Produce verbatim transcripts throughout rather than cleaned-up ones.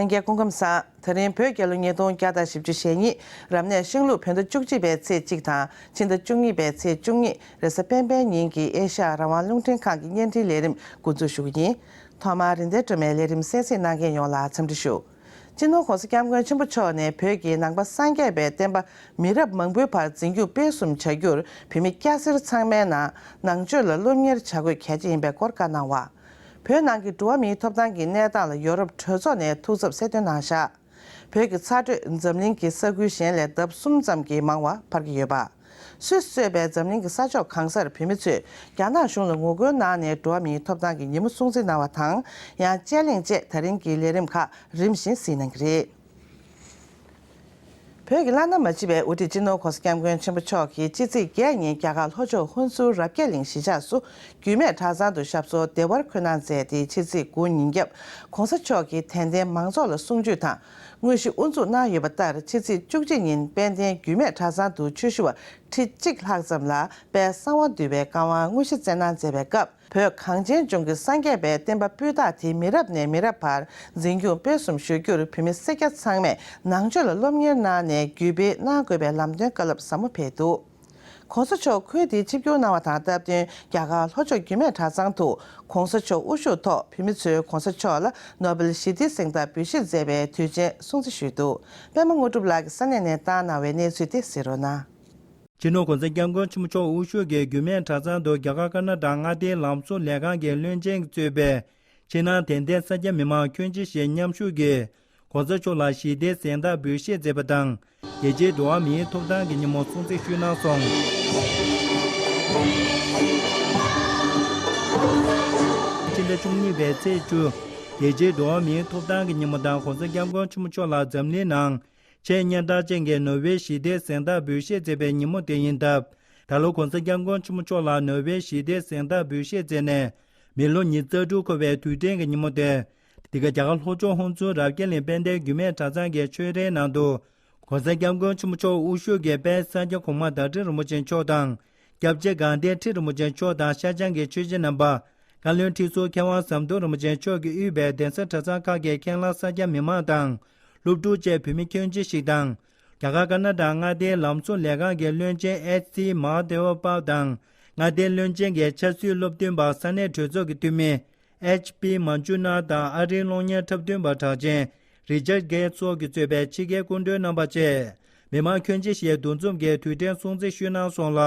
ལྷན་རྒྱས་སྐུ་ཁམས་བཟང་། ད་རིང་བོད་རྒྱལ་ལོ་ཉིས་སྟོང་བརྒྱ་དང་བཞི་བཅུ་ཞེ་གཉིས། རབ་གནས་ཤིང་ལུག་བོད་ཟླ་བཅུ་གཅིག་པའི་ཚེས་གཅིག་དང་ཕྱི་ཟླ་བཅུ་གཉིས་པའི་ཚེས་བཅུ་གཉིས་རེས་གཟའ་སྤེན་པའི་ཉིན་གྱི་ཨེ་ཤ་ཡ་རང་དབང་རླུང་འཕྲིན་ཁང་གི་བརྙན་འཕྲིན་ལས་རིམ་འགོ་འཛུགས་ཞུ་གི་ཡིན། ཐོག་མར་རིན་ལྡན་སྒྲོལ་མའི་ལས་རིམ་གསན་གཟིགས་གནང་མཁན་ཡོངས་ལ་འཚམས་འདྲི་ཞུ། སྤྱི་ནོར་༸གོང་ས་༸སྐྱབས་མགོན་ཆེན་པོ་མཆོག་ནས་བོད་ཀྱི་ནང་པ་སངས་རྒྱས་པའི་བསྟན་པ་མི་རབས་མང་པོའི་བར་འཛིན་སྐྱོང་སྤེལ་གསུམ་བྱ་རྒྱུར་བོད་མི་སྐྱ་སེར་ཚང་མའི་ནང་ནང་ཆོས་ལ་སློབ་གཉེར་བྱ་དགོས་གལ་ཆེ་ཡིན་པའི་སྐོར་བཀའ་གནང་བ། བོད་ནང་གི་འགྲོ་བ་མིའི་ཐོབ་ཐང་གི་གནས་སྟངས་ལ་ཡོ་རོབ་གྲོས་ཚོགས་ནས་ཐུགས་འཚབ་གསལ་སྟོན་གནང་བཞག་བོད་ཀྱི་ཚ་དྲོད་འཛམ་གླིང་གི་ས་ཁུལ་གཞན་ལས་ལྡབ་གསུམ་ཙམ་གྱིས་མང་བ་འཕར་གྱི་ཡོད་པ། སུད་སི་གཙོས་པའི་འཛམ་གླིང་གི་ས་ཕྱོགས་གང་སར་བོད་མི་ཚོས་རྒྱ་ནག་གཞུང་ལ་ངོ་རྒོལ་གནང་ནས་འགྲོ་བ་མིའི་ཐོབ་ཐང་གི་ཉིན་མོ་སྲུང་བརྩི་གནང་བ་དང་། ཡང་དཔྱད་གླེང་བཅས་ད་རིང་གི་ལས་རིམ་ཁག་རིམ་བཞིན་གཟིགས་གནང་གི་རེད། བོད་ཀྱི་བླ་ན་མ་མཆིས་པའི་དབུ་ཁྲིད་སྤྱི་ནོར་༸གོང་ས་༸སྐྱབས་མགོན་ཆེན་པོ་མཆོག་གིས་ཕྱི་ཚེས་བརྒྱད་ཉིན་རྒྱ་གར་ལྷོ་ཕྱོགས་ཧུན་སུར་རབ་རྒྱས་གླིང་གཞིས་ཆགས་སུ་རྒྱུད་སྨད་གྲྭ་ཚང་དུ་ཞབས་སོར་བདེ་བར་འཁོད་གནང་མཛད་དེ། ཕྱི་ཚེས་དགུ་ཉིན་རྒྱབ་༸གོང་ས་མཆོག་གིས་དད་ལྡན་མང་ཚོགས་ལ་གསུང་ཆོས་དང་དངོས་གཞི་དབུ་འཛུགས་གནང་ཡོད་པ་ལྟར། ཕྱི་ཚེས་བཅུ་གཅིག་ཉིན་དཔལ་ལྡན་རྒྱུད་སྨད་གྲྭ་ཚང་དུ་ཆོས་ཞུ་བ་ཁྲི་གཅིག་ལྷག་ཙམ་ལ་དཔལ་གསང་བ་འདུས་པའི་བཀའ་དབང་དངོས་གཞི་སྩལ་གནང་མཛད་པའི་སྐབས། བོད་གངས་ཅན་ལྗོངས་ཀྱི་སངས་རྒྱས་པའི་བསྟན་པ་སྤུས་དག་དེ་མི་རབས་ནས་མི་རབས་བར་འཛིན་སྐྱོང་སྤེལ་གསུམ་ཞུ་རྒྱུར་བོད་མི་སེར་སྐྱ་ཚང་མས་ནང་ཆོས་ལ་སློབ་གཉེར་གནང་ནས་བརྒྱུད་སྤེལ་གནང་དགོས་པའི་ལམ་སྟོན་བཀའ་སློབ་ཟབ་མོ་ཕེབས་འདུག ༸གོང་ས་མཆོག་ཁུལ་དེ་ཆིབས་བསྒྱུར་གནང་བ་དང་སྟབས་བསྟུན། རྒྱ་གར་ལྷོ་ཕྱོགས་རྒྱུད་སྨད་གྲྭ་ཚང་དུ་༸གོང་ས་མཆོག་དབུ་བཞུགས་ཐོག་བོད་མི་ཚོས་༸གོང་ས་མཆོག་ལ་ནོ་བེལ་ཞི་བདེའི་གཟེངས་རྟགས་འབུལ་བཞེས་མཛད་པའི་དུས་ཆེན་སྲུང་བརྩི་ཞུས་འདུག་པད་མ་དངོས་གྲུབ་ལགས་ཀྱིས་ས་གནས་ནས་བཏང་གནང་བའི་གནས་ཚུལ་དེ་གཟིགས་རོགས་གནང་། སྤྱི་ནོར་༸གོང་ས་༸སྐྱབས་མགོན་ཆེན་པོ་མཆོག་དབུ་བཞུགས་ཀྱིས་རྒྱུད་སྨད་གྲྭ་ཚང་དུ་རྒྱ་གར་ཀ་ན་ཌ་མངའ་སྡེའི་ལམ་བཟོ་ལས་ཁང་གི་བློན་ཆེན་གྱིས་གཙོས་པའི་ཕྱི་ནང་དད་ལྡན་སེར་སྐྱ་མི་མང་ཁྱོན་ཆེ་ཞིག་མཉམ་ཞུགས་ཀྱིས་༸གོང་ས་མཆོག་ལ་ཞི་བདེའི་གཟེངས་རྟགས་འབུལ་བཞེས་མཛད་པ་དང་། རྒྱལ་སྤྱིའི་འགྲོ་བ་མིའི་ཐོབ་ཐང་གི་ཉིན་མོ་སྲུང་བརྩི་ཞུས་གནང་སོང་། ཕྱི་ཟླ་བཅུ་གཉིས་པའི་ཚེས་བཅུ། རྒྱལ་སྤྱིའི་འགྲོ་བ་མིའི་ཐོབ་ཐང་གི་ཉིན་མོ་དང་༸གོང་ས་༸སྐྱབས་མགོན་ཆེན་པོ་མཆོག་ལ་འཛམ་གླིང་ནང་ཆེས་སྙན་གྲགས་ཅན་གྱི་ནོ་བེལ་ཞི་བདེའི་གཟེངས་རྟགས་འབུལ་བཞེས་མཛད་པའི་ཉིན་མོ་དེ་ཡིན་སྟབས། ད་ལོ་༸གོང་ས་༸སྐྱབས་མགོན་ཆེན་པོ་མཆོག་ལ་ནོ་བེལ་ཞི་བདེའི་གཟེངས་རྟགས་འབུལ་བཞེས་མཛད་ནས་མི་ལོ་ཉི་ཤུ་རྩ་དྲུག་འཁོར་བའི་དུས་དྲན་གྱི་ཉིན་མོ་དེ། འདི་ག་རྒྱ་གར་ལྷོ་ཕྱོགས་ཧུན་སུར་རབ་རྒྱས་གླིང་དཔལ་ལྡན་རྒྱུད་སྨད་གྲྭ་ཚང་གི་ཆོས་རའི་ནང་དུ། ༸གོང་ས་༸སྐྱབས་མགོན་ཆེན་པོ་མཆོག་དབུ་བཞུགས་ཀྱི་དཔལ་ས་སྐྱ་གོང་མ་ཟླ་སྒྲོན་རིན་པོ་ཆེ་མཆོག་དང་། སྐྱབས་རྗེ་དགའ་ལྡན་ཁྲི་རིན་པོ་ཆེ་མཆོག་དང་ཤར་བྱང་གི་ཆོས་བྱེད་རྣམ་པ། བཀའ་བློན་ཁྲི་ཟུར་མཁས་དབང་ཟམ་གདོང་རིན་པོ་ཆེ་མཆོག་གིས་དབུས་པའི་གདན་ས་གྲྭ་ཚང་ཁག་གི་མཁན་བླ་སེར་སྐྱ་མི་མང་དང་། སློབ་ཕྲུག་བཅས་བོད་མི་ཁྱོན་ཆེ་ཞིག་དང་། རྒྱ་གར་ཀ་ན་ཌ་མངའ་སྡེའི་ལམ་བཟོ་ལས་ཁང་གི་བློན་ཆེན་ཨེཆ་སི་མ་ཧ་དེ་ཝ་པ་དང་། མངའ་སྡེའི་བློན་ཆེན་གྱི་ཆབ་སྲིད་སློབ་སྟོན་པ་ས་གནས་གྲོས་ཚོགས་ཀྱི་འཐུས་མི་ཨེཆ་པི་མན་ཇུ་ནཱ་དང་ཨ་རིའི་གློག་བརྙན་འཁྲབ་སྟོན་པ་གྲགས་ཅན་རི་ཅར་གྷེ་ཊི་སོགས་ཀྱིས་གཙོས་པའི་ཕྱི་རྒྱལ་སྐུ་མགྲོན་རྣམ་པ་བཅས་མི་མང་ཁྱོན་ཆེ་ཞིག་འདུ་འཛོམས་ཀྱིས་དུས་དྲན་སྲུང་བརྩི་ཞུས་གནང་སོང་ལ།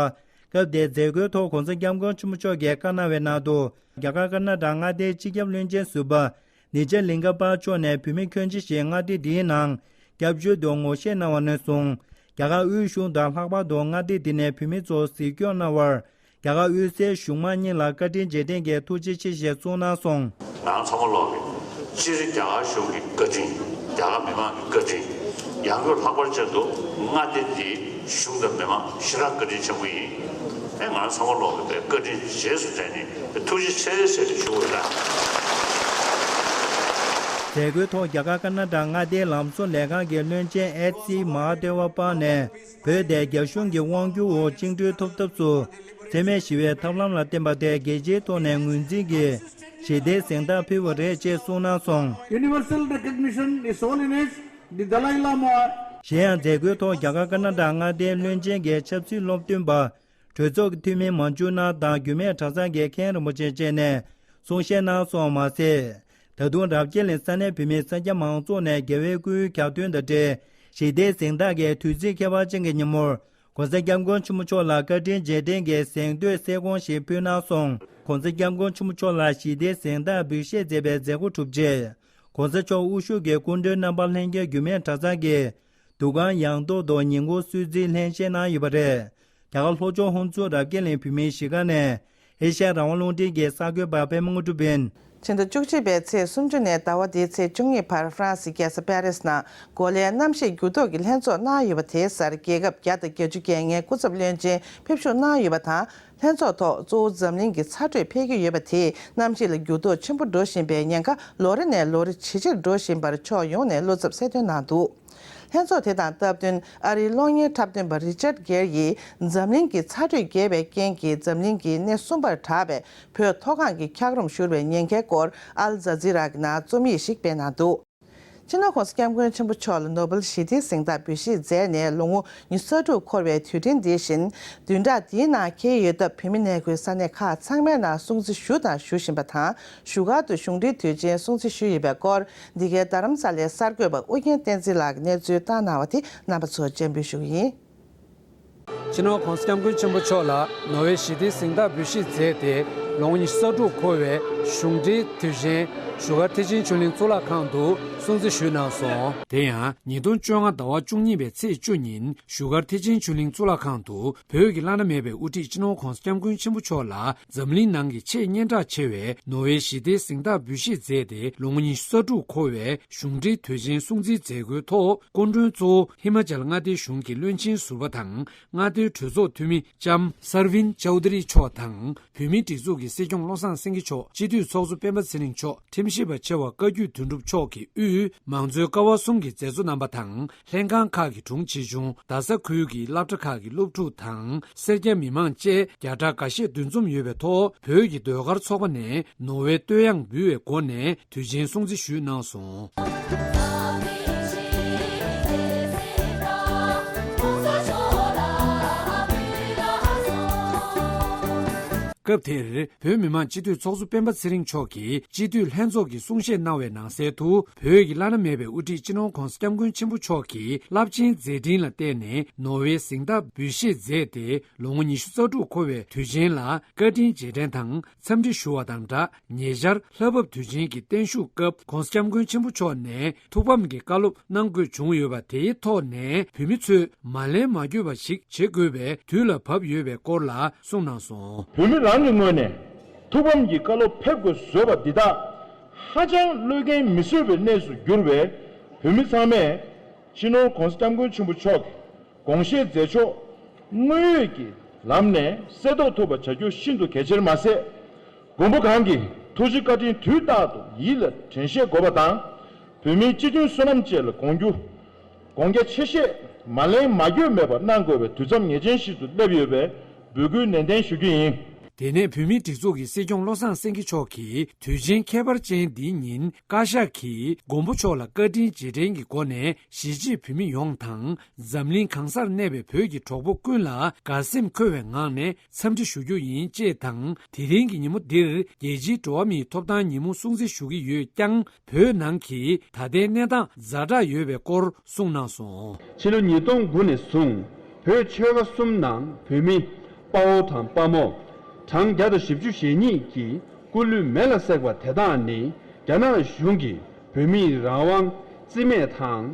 སྐབས་དེའི་མཛད་སྒོའི་ཐོག་༸གོང་ས་༸སྐྱབས་མགོན་ཆེན་པོ་མཆོག་གིས་བཀའ་གནང་བའི་ནང་དུ། རྒྱ་གར་ཀ་ན་ཌ་མངའ་སྡེའི་སྤྱི་ཁྱབ་བློན་ཆེན་ཟུར་པ་ནི་ཇར་ལིང་ག་པ་མཆོག་ནས་བོད་མི་ཁྱོན་ཆེ་ཞིག་མངའ་སྡེ་འདིའི་ནང་སྐྱབས་བཅོལ་དུ་ངོ་ཤེས་གནང་བ་ནས་བཟུང་། རྒྱ་གར་དབུས་གཞུང་དང་ལྷག་པར་དུ་མངའ་སྡེ་འདི་ནས་བོད་མི་ཚོར་གཟིགས་སྐྱོང་གནང་བར། རྒྱ་གར་དབུས་སའི་གཞུང་མང་གཉིས་ལ་བཀའ་དྲིན་རྗེས་དྲན་གྱི་ཐུགས་རྗེ་ཆེ་ཞེས་གསུངས་གནང་སོང་། ང་རང་ཚང་མ་ལོག་གི་སྤྱིར་རྒྱ་གར་གཞུང་གི་བཀའ་དྲིན། རྒྱ་གར་མི་མང་གི་བཀའ་དྲིན། ཡང་སྒོས་ལྷག་པར་ཅན་དུ་མངའ་སྡེ་འདིའི་གཞུང་དང་མི་མང་ཞེ་དྲག་བཀའ་དྲིན་ཆེན་པོ་ཡིན། ཨེ་ང་རང་ཚང་མ་ལོག་གི་བཀའ་དྲིན་རྗེས་སུ་དྲན་ནས་ཐུགས་རྗེ་ཆེ་ཟེར་ཏེ་ཞུ་དགོས་ལ། མཛད་སྒོའི་ཐོག་རྒྱ་གར་ཀ་ན་ཌ་མངའ་སྡེའི་ལམ་བཟོ་ལས་ཁང་གི་བློན་ཆེན་ཨེཆ་སི་མ་ཧ་དེ་ཝ་པ་ནས། བོད་དེ་རྒྱ་གཞུང་གི་དབང་སྒྱུར་འོག་བཅིངས་འགྲོལ་ཐོབ་ཐབས་སུ། འཚེ་མེད་ཞི་བའི་ཐབས་ལམ་ལ་བརྟེན་པ་དེ་རྒྱལ་སྤྱིའི་ཐོག་ནས་ངོས་འཛིན་གྱིས་ཞི་བདེའི་གཟེངས་རྟགས་ཕུལ་བ་རེད་ཅེས་གསུངས་གནང་སོང་། Universal recognition, His Holiness the Dalai Lama. གཞན་ཡང་མཛད་སྒོའི་ཐོག་རྒྱ་གར་ཀ་ན་ཌ་མངའ་སྡེའི་བློན་ཆེན་གྱི་ཆབ་སྲིད་སློབ་སྟོན་པ། གྲོས་ཚོགས་ཀྱི་འཐུས་མི་མན་ཇུ་ནཱ་དང་རྒྱུད་སྨད་གྲྭ་ཚང་གི་མཁན་རིན་པོ་ཆེ་བཅས་ནས་གསུང་བཤད་གནང་སོང་། མ་ཟད། ད་དུང་རབ་རྒྱས་གླིང་ས་གནས་བོད་མིའི་སེར་སྐྱ་མང་ཚོགས་ནས་རྒྱལ་བའི་སྐུའི་གྱ་སྟོན་དང་འབྲེལ་ཞི་བདེའི་གཟེངས་རྟགས་ཀྱི་དུས་ཚིགས་ཁྱད་པར་ཅན་གྱི་ཉིན་མོར་༸གོང་ས་༸སྐྱབས་མགོན་ཆེན་པོ་མཆོག་ལ་བཀའ་དྲིན་རྗེས་དྲན་གྱི་གཟེངས་བསྟོད་གསེར་ཀོང་ཞིག་ཕུལ་གནང་སོང་། ༸གོང་ས་༸སྐྱབས་མགོན་ཆེན་པོ་མཆོག་ལ་ཞི་བདེའི་གཟེངས་རྟགས་འབུལ་བཞེས་མཛད་པའི་མཛད་སྒོ་གྲུབ་རྗེས། ༸གོང་ས་མཆོག་དབུ་བཞུགས་ཀྱི་སྐུ་མགྲོན་རྣམ་པ་ལྷན་རྒྱས་རྒྱུད་སྨད་གྲྭ་ཚང་གི་འདུ་ཁང་ཡང་ཐོག་ཏུ་ཉིན་གུང་གསོལ་ཚིགས་ལྷན་བཞེས་གནང་ཡོད་པ་རེད། རྒྱ་གར་ལྷོ་ཕྱོགས་ཧུན་སུར་རབ་རྒྱས་གླིང་བོད་མིའི་གཞིས་ཀ་ནས་ཨེ་ཤ་ཡ་རང་དབང་རླུང་འཕྲིན་གྱི་གསར་འགོད་པ་པད་མ་དངོས་གྲུབ་ཡིན། ཕྱི་ཟླ་བཅུ་གཅིག་པའི་ཚེས་སུམ་ཅུ་ནས་ཟླ་བ་འདིའི་ཚེས་བཅུ་གཉིས་བར་ཧྥ་རན་སིའི་རྒྱལ་ས་པེ་རིས་ནང་གོ་ལའི་གནམ་གཤིས་འགྱུར་ལྡོག་གི་ལྷན་ཚོགས་གནང་ཡོད་པ་དེའི་སར་རྒྱལ་ཁབ་བརྒྱ་དང་བརྒྱད་ཅུ་གྱ་ལྔའི་སྐུ་ཚབ་བློན་ཆེན་ཕེབས་ཞུགས་གནང་ཡོད་པ་དང་། ལྷན་ཚོགས་ཐོག་གཙོ་བོ་འཛམ་གླིང་གི་ཚ་དྲོད་འཕེལ་གྱི་ཡོད་པ་དེས་གནམ་གཤིས་ལ་འགྱུར་ལྡོག་ཆེན་པོ་འགྲོ་བཞིན་པའི་ཉེན་ཁ་ལོ་རེ་ནས་ལོ་རེ་ཇེ་ཆེར་འགྲོ་བཞིན་པར་ཕྱོགས་ཡོངས་ནས་བློ་འཚབ་གསལ་སྟོན་གནང་འདུག་ལྷན་ཚོགས་དེ་དང་སྟབས་བསྟུན་ཨ་རིའི་གློག་བརྙན་འཁྲབ་སྟོན་པ་རི་ཅར་གེར་ཡིས་འཛམ་གླིང་གི་ཚ་དྲོད་རྒྱས་པའི་རྐྱེན་གྱིས་འཛམ་གླིང་གི་སྣེ་གསུམ་པར་གྲགས་པའི་བོད་མཐོ་སྒང་གི་འཁྱགས་རོམ་བཞུར་བའི་ཉེན་ཁའི་སྐོར་ཨལ་ཛ་ཛི་ར་གི་ནང་རྩོམ་ཡིག་ཞིག་སྤེལ་གནང་འདུག་སྤྱི་ནོར་༸གོང་ས་༸སྐྱབས་མགོན་ཆེན་པོ་མཆོག་ལ་ནོ་བེལ་ཞི་བདེའི་གཟེངས་རྟགས་འབུལ་བཞེས་མཛད་ནས་ལོ་ངོ་ཉི་ཤུ་རྩ་དྲུག་འཁོར་བའི་དུས་དྲན་འདི་བཞིན། བདུན་ཕྲག་འདིའི་ནང་འཁེལ་ཡོད་སྟབས། བོད་མི་གནས་འཁོད་ས་གནས་ཁག་ཚང་མའི་ནང་སྲུང་བརྩི་ཞུ་དང་ཞུ་བཞིན་པ་དང་། བཞུགས་སྒར་དུ་གཞུང་འབྲེལ་དུས་ཆེན་སྲུང་བརྩི་ཞུས་ཡོད་པའི་སྐོར། འདི་གའི་རྡ་རམ་ས་ལའི་གསར་འགོད་པ་ཨུ་རྒྱན་བསྟན་འཛིན་ལགས་ཀྱིས་གནས་ཚུལ་བཏང་གནང་བ་དེ་རྣམ་པ་ཚོར་སྤྱན་འབུལ་ཞུ་གི་ཡིན། སྤྱི་ནོར་༸གོང་ས་༸སྐྱབས་མགོན་ཆེན་པོ་མཆོག་ལ་ནོ་བེལ་ཞི་བདེའི་གཟེངས་རྟགས་འབུལ་བཞེས་མཛད་དེ་ལོ་ངོ་ཉི་ཤུ་རྩ་དྲུག་འཁོར་བའི་གཞུང་འབྲེལ་དུས་ཆེན་བཞུགས་སྒར་ཐེག་ཆེན་ཆོས་གླིང་གཙུག་ལག་ཁང་དུ་སྲུང་བརྩི་ཞུས་གནང་སོང་། དེ་ཡང་ཉིས་སྟོང་བཅོ་ལྔ་ཟླ་བ་བཅུ་གཉིས་པའི་ཚེས་བཅུ་ཉིན་བཞུགས་སྒར་ཐེག་ཆེན་ཆོས་གླིང་གཙུག་ལག་ཁང་དུ་བོད་ཀྱི་བླ་ན་མེད་པའི་དབུ་ཁྲིད་སྤྱི་ནོར་༸གོང་ས་༸སྐྱབས་མགོན་ཆེན་པོ་མཆོག་ལ་འཛམ་གླིང་ནང་གི་ཆེས་སྙན་གྲགས་ཆེ་བའི་ནོ་བེལ་ཞི་བདེའི་གཟེངས་རྟགས་འབུལ་བཞེས་མཛད་དེ་ལོ་ངོ་ཉི་ཤུ་རྩ་དྲུག་འཁོར་བའི་གཞུང་འབྲེལ་དུས་ཆེན་སྲུང་བརྩིའི་མཛད་སྒོའི་ཐོག་སྐུ་མགྲོན་གཙོ་བོ་ཧི་མ་ཅལ་མངའ་སྡེའི་གཞུང་གི་བློན་ཆེན་ཟུར་པ་དང་མངའ་སྡེའི་གྲོས་ཚོགས་འཐུས་མི་ལྕམ་སར་ཝིན་ཅའུ་ཏི་རི་མཆོག་དང་། བོད་མིའི་སྒྲིག་འཛུགས་ཀྱི་སྲིད་སྐྱོང་བློ་བཟང་སེང་གེ་མཆོག་སྤྱི་འཐུས་ཚོགས་གཙོ་སྤེན་པ་ཚེ་རིང་མཆོག་ཁྲིམས་ཞིབ་པ་ཆེ་བ་བཀའ་བརྒྱུད་དོན་གྲུབ་མཆོག་གིས་དབུས་མང་གཙོའི་ཀ་བ་གསུམ་གྱི་མཛད་གཙོ་རྣམ་པ་དང་། ལྷན་ཁང་ཁག་གི་དྲུང་ཆེ་ཆུང་། རྡ་ས་ཁུལ་གྱི་སློབ་གྲྭ་ཁག་གི་སློབ་ཕྲུག་དང་། སེར་སྐྱ་མི་མང་བཅས་བརྒྱ་ཕྲག་འགའ་ཤས་འདུ་འཛོམས་ཡོད་པའི་ཐོག་བོད་ཀྱི་ཟློས་གར་ཚོགས་པ་ནས་ནོར་ཝེ་བསྟོད་དབྱངས་འབུལ་བའི་སྒོ་ནས་དུས་ཆེན་སྲུང་བརྩི་ཞུས་གནང་སོང་། སྐབས་དེར་བོད་མི་མང་སྤྱི་འཐུས་ཚོགས་གཙོ་སྤེན་པ་ཚེ་རིང་མཆོག་གིས་སྤྱི་འཐུས་ལྷན་ཚོགས་ཀྱི་གསུང་བཤད་གནང་བའི་ནང་གསལ་དུ། བོད་ཀྱི་བླ་ན་མེད་པའི་དབུ་ཁྲིད་སྤྱི་ནོར་༸གོང་ས་༸སྐྱབས་མགོན་ཆེན་པོ་མཆོག་གི་རླབས་ཆེན་མཛད་འཕྲིན་ལ་བརྟེན་ནས་ནོར་ཝེའི་གཟེངས་རྟགས་འབུལ་བཞེས་མཛད་དེ་ལོ་ངོ་ཉི་ཤུ་རྩ་དྲུག་འཁོར་བའི་དུས་ཆེན་ལ་བཀའ་དྲིན་རྗེས་དྲན་དང་འཚམས་འདྲི་ཞུ་བ་དང་སྦྲགས། ཉེ་ཆར་ལྷ་བབས་དུས་ཆེན་གྱི་བརྟན་བཞུགས་སྐབས་༸གོང་ས་༸སྐྱབས་མགོན་ཆེན་པོ་མཆོག་ནས་ཐུགས་ཕམ་གྱི་བཀའ་སློབ་གནང་དགོས་བྱུང་ཡོད་པ་དེའི་ཐོག་ནས་བོད་མི་ཚོས་མ་ལན་མ་འགྱོད་པ་ཞིག་བྱེད་དགོས་པའི་དུས་ལ་བབ་ཡོད་པའི་སྐོར་ལ་གསུངས་གནང་སོང་། བོད་མི་རང་གི་ངོས་ནས་ཐུགས་ཕམ་གྱི་བཀའ་སློབ་ཕེབས་དགོས་བཟོས་པ་འདི་དག་ཧ་ཅང་བློས་འགེལ་མི་བཟོད་པའི་གནས་སུ་གྱུར་བས། བོད་མི་ཚང་མས་སྤྱི་ནོར་༸གོང་ས་༸སྐྱབས་མགོན་ཆེན་པོ་མཆོག་གི་དགོངས་བཞེད་མཛད་ཕྱོགས་དངོས་ཡོད་ཀྱི་ལམ་ནས་གསལ་རྟོགས་ཐུབ་པ་བྱ་རྒྱུ་ཤིན་ཏུ་གལ་ཆེར་མ་ཟད། མགོན་པོ་གང་གི་ཐུགས་རྗེ་བཀའ་དྲིན་དུས་རྟག་ཏུ་ཡིད་ལ་དྲན་ཤེས་དགོས་པ་དང་། བོད་མིའི་སྤྱི་མཐུན་བསོད་ནམས་བཅས་ལ་དགོངས་རྒྱུ། དགོངས་རྒྱ་ཆེ་བཞེས་མ་ལན་མ་འགྱོད་མེད་པར་གནང་དགོས་པའི་དུས་མཚམས་ངེས་ཅན་ཞིག་ཏུ་སླེབས་ཡོད་པས་འབོད་སྐུལ་ནན་ཏན་ཞུ་རྒྱུ་ཡིན། དེ་ནས་བོད་མིའི་སྒྲིག་འཛུགས་ཀྱི་སྲིད་སྐྱོང་བློ་བཟང་སེང་གེ་མཆོག་གིས་དུས་ཆེན་ཁྱད་པར་ཅན་འདིའི་ཉིན་བཀའ་ཤག་གིས་མགོན་པོ་མཆོག་ལ་བཀའ་དྲིན་རྗེས་དྲན་གྱི་སྒོ་ནས་གཞིས་བྱེས་བོད་མི་ཡོངས་དང་། འཛམ་གླིང་གང་སར་གནས་པའི་བོད་ཀྱི་གྲོགས་པོ་ཀུན་ལ་དགའ་སེམས་འཁོལ་བའི་ངང་ནས་འཚམས་འདྲི་ཞུ་རྒྱུ་ཡིན་ཅེས་དང་། དེ་རིང་གི་ཉིན་མོ་འདིར་རྒྱལ་སྤྱིའི་འགྲོ་བ་མིའི་ཐོབ་ཐང་ཉིན་མོ་སྲུང་བརྩི་ཞུ་གི་ཡོད་ཀྱང་། བོད་ནང་གི་ད་ལྟའི་གནས་སྟངས་ཛ་དྲག་ཡོད་པའི་སྐོར་གསུངས་གནང་སོང་། ཕྱི་ལོ་ཉིས་སྟོང་དགུ་ནས་བཟུང་བོད་ཆོལ་ཁ་གསུམ་ནང་བོད་མི་དཔའ་བོ་དང་དཔའ་མོ་གྲངས་བརྒྱ་དང་བཞི་བཅུ་ཞེ་གཉིས་ཀྱི་སྐུ་ལུས་མེ་ལ་བསྲེགས་པ་དེ་དག་ནི་རྒྱ་ནག་གཞུང་གིས་བོད་མིའི་རང་དབང་རྩིས་མེད་དང་།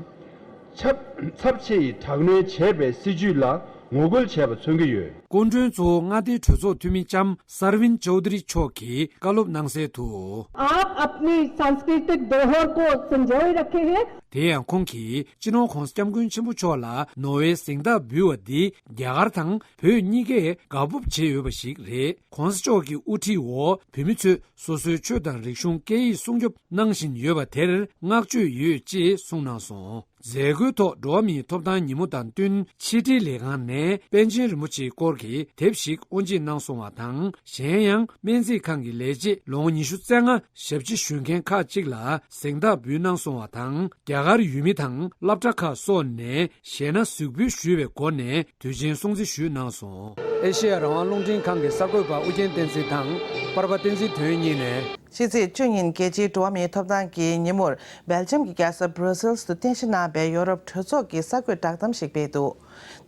ཚབས་ཆེ་ཡི་དྲག་གནོན་བྱས་པའི་སྲིད་བྱུས་ལ་ངོ་རྒོལ་བྱས་པ་མཚོན་གྱི་ཡོད། སྐུ་མགྲོན་གཙོ་བོ་མངའ་སྡེའི་གྲོས་ཚོགས་འཐུས་མི་ལྕམ་སར་ཝིན་ཅོའུ་དི་རི་མཆོག་གིས་བཀའ་སློབ་གནང་གསལ་དུ། आप अपनी सांस्कृतिक धरोहर को संजोए रखे हैं। དེ་ཡང་ཁོང་གིས་སྤྱི་ནོར་༸གོང་ས་༸སྐྱབས་མགོན་ཆེན་པོ་མཆོག་ལ་ནོར་ཝེའི་གཟེངས་རྟགས་འབུལ་བ་འདི་རྒྱ་གར་དང་བོད་གཉིས་ཀས་དགའ་སྤོབས་བྱེད་འོས་པ་ཞིག་རེད། ༸གོང་ས་མཆོག་གི་དབུ་ཁྲིད་འོག་བོད་མི་ཚོས་སོ་སོའི་ཆོས་དང་རིག་གཞུང་སྐད་ཡིག་སྲུང་སྐྱོབ་གནང་བཞིན་ཡོད་པ་དེར་བསྔགས་བརྗོད་ཡོད་ཅེས་གསུངས་གནང་སོང་། མཛད་སྒོའི་ཐོག་འགྲོ་བ་མིའི་ཐོབ་ཐང་ཉིན་མོ་དང་བསྟུན་ཕྱི་དྲིལ་ལས་ཁང་ནས་པཎ་ཆེན་རིན་པོ་ཆེའི་སྐོར་གྱི་དེབ་ཞིག་དབུ་འབྱེད་གནང་སོང་བ་དང་། གཞན་ཡང་སྨན་རྩིས་ཁང་གི་ལས་བྱེད་ལོ་ངོ་ཉི་ཤུ་རྩ་ལྔ་ཞབས་ཕྱི་ཞུ་མཁན་ཁག་ཅིག་ལ་གཟེངས་རྟགས་འབུལ་གནང་སོང་བ་དང་། རྒྱ་གར་ཡུལ་མི་དང་སློབ་གྲྭ་ཁག་སོགས་ནས་གཞས་སྣ་གཟིགས་འབུལ་ཞུས་པའི་སྒོ་ནས་དུས་ཆེན་སྲུང་བརྩི་ཞུས་གནང་སོང་། ཨེ་ཤེ་ཡ་རང་དབང་རླུང་འཕྲིན་ཁང་གི་གསར་འགོད་པ་ཨུ་རྒྱན་བསྟན་འཛིན་དང་པར་པ་བསྟན་འཛིན་དོན་གཉིས་ནས། ཕྱི་ཚེས་བཅུ་ཉིན་རྒྱལ་སྤྱིའི་འགྲོ་བ་མིའི་ཐོབ་ཐང་གི་ཉིན་མོར་སྦེལ་ཇམ་གྱི་རྒྱལ་ས་Brussels་དུ་རྟེན་གཞི་གནང་བའི་ཡོ་རོབ་གྲོས་ཚོགས་ཀྱི་གསར་འགོད་བསྒྲགས་གཏམ་ཞིག་སྤེལ་འདུག་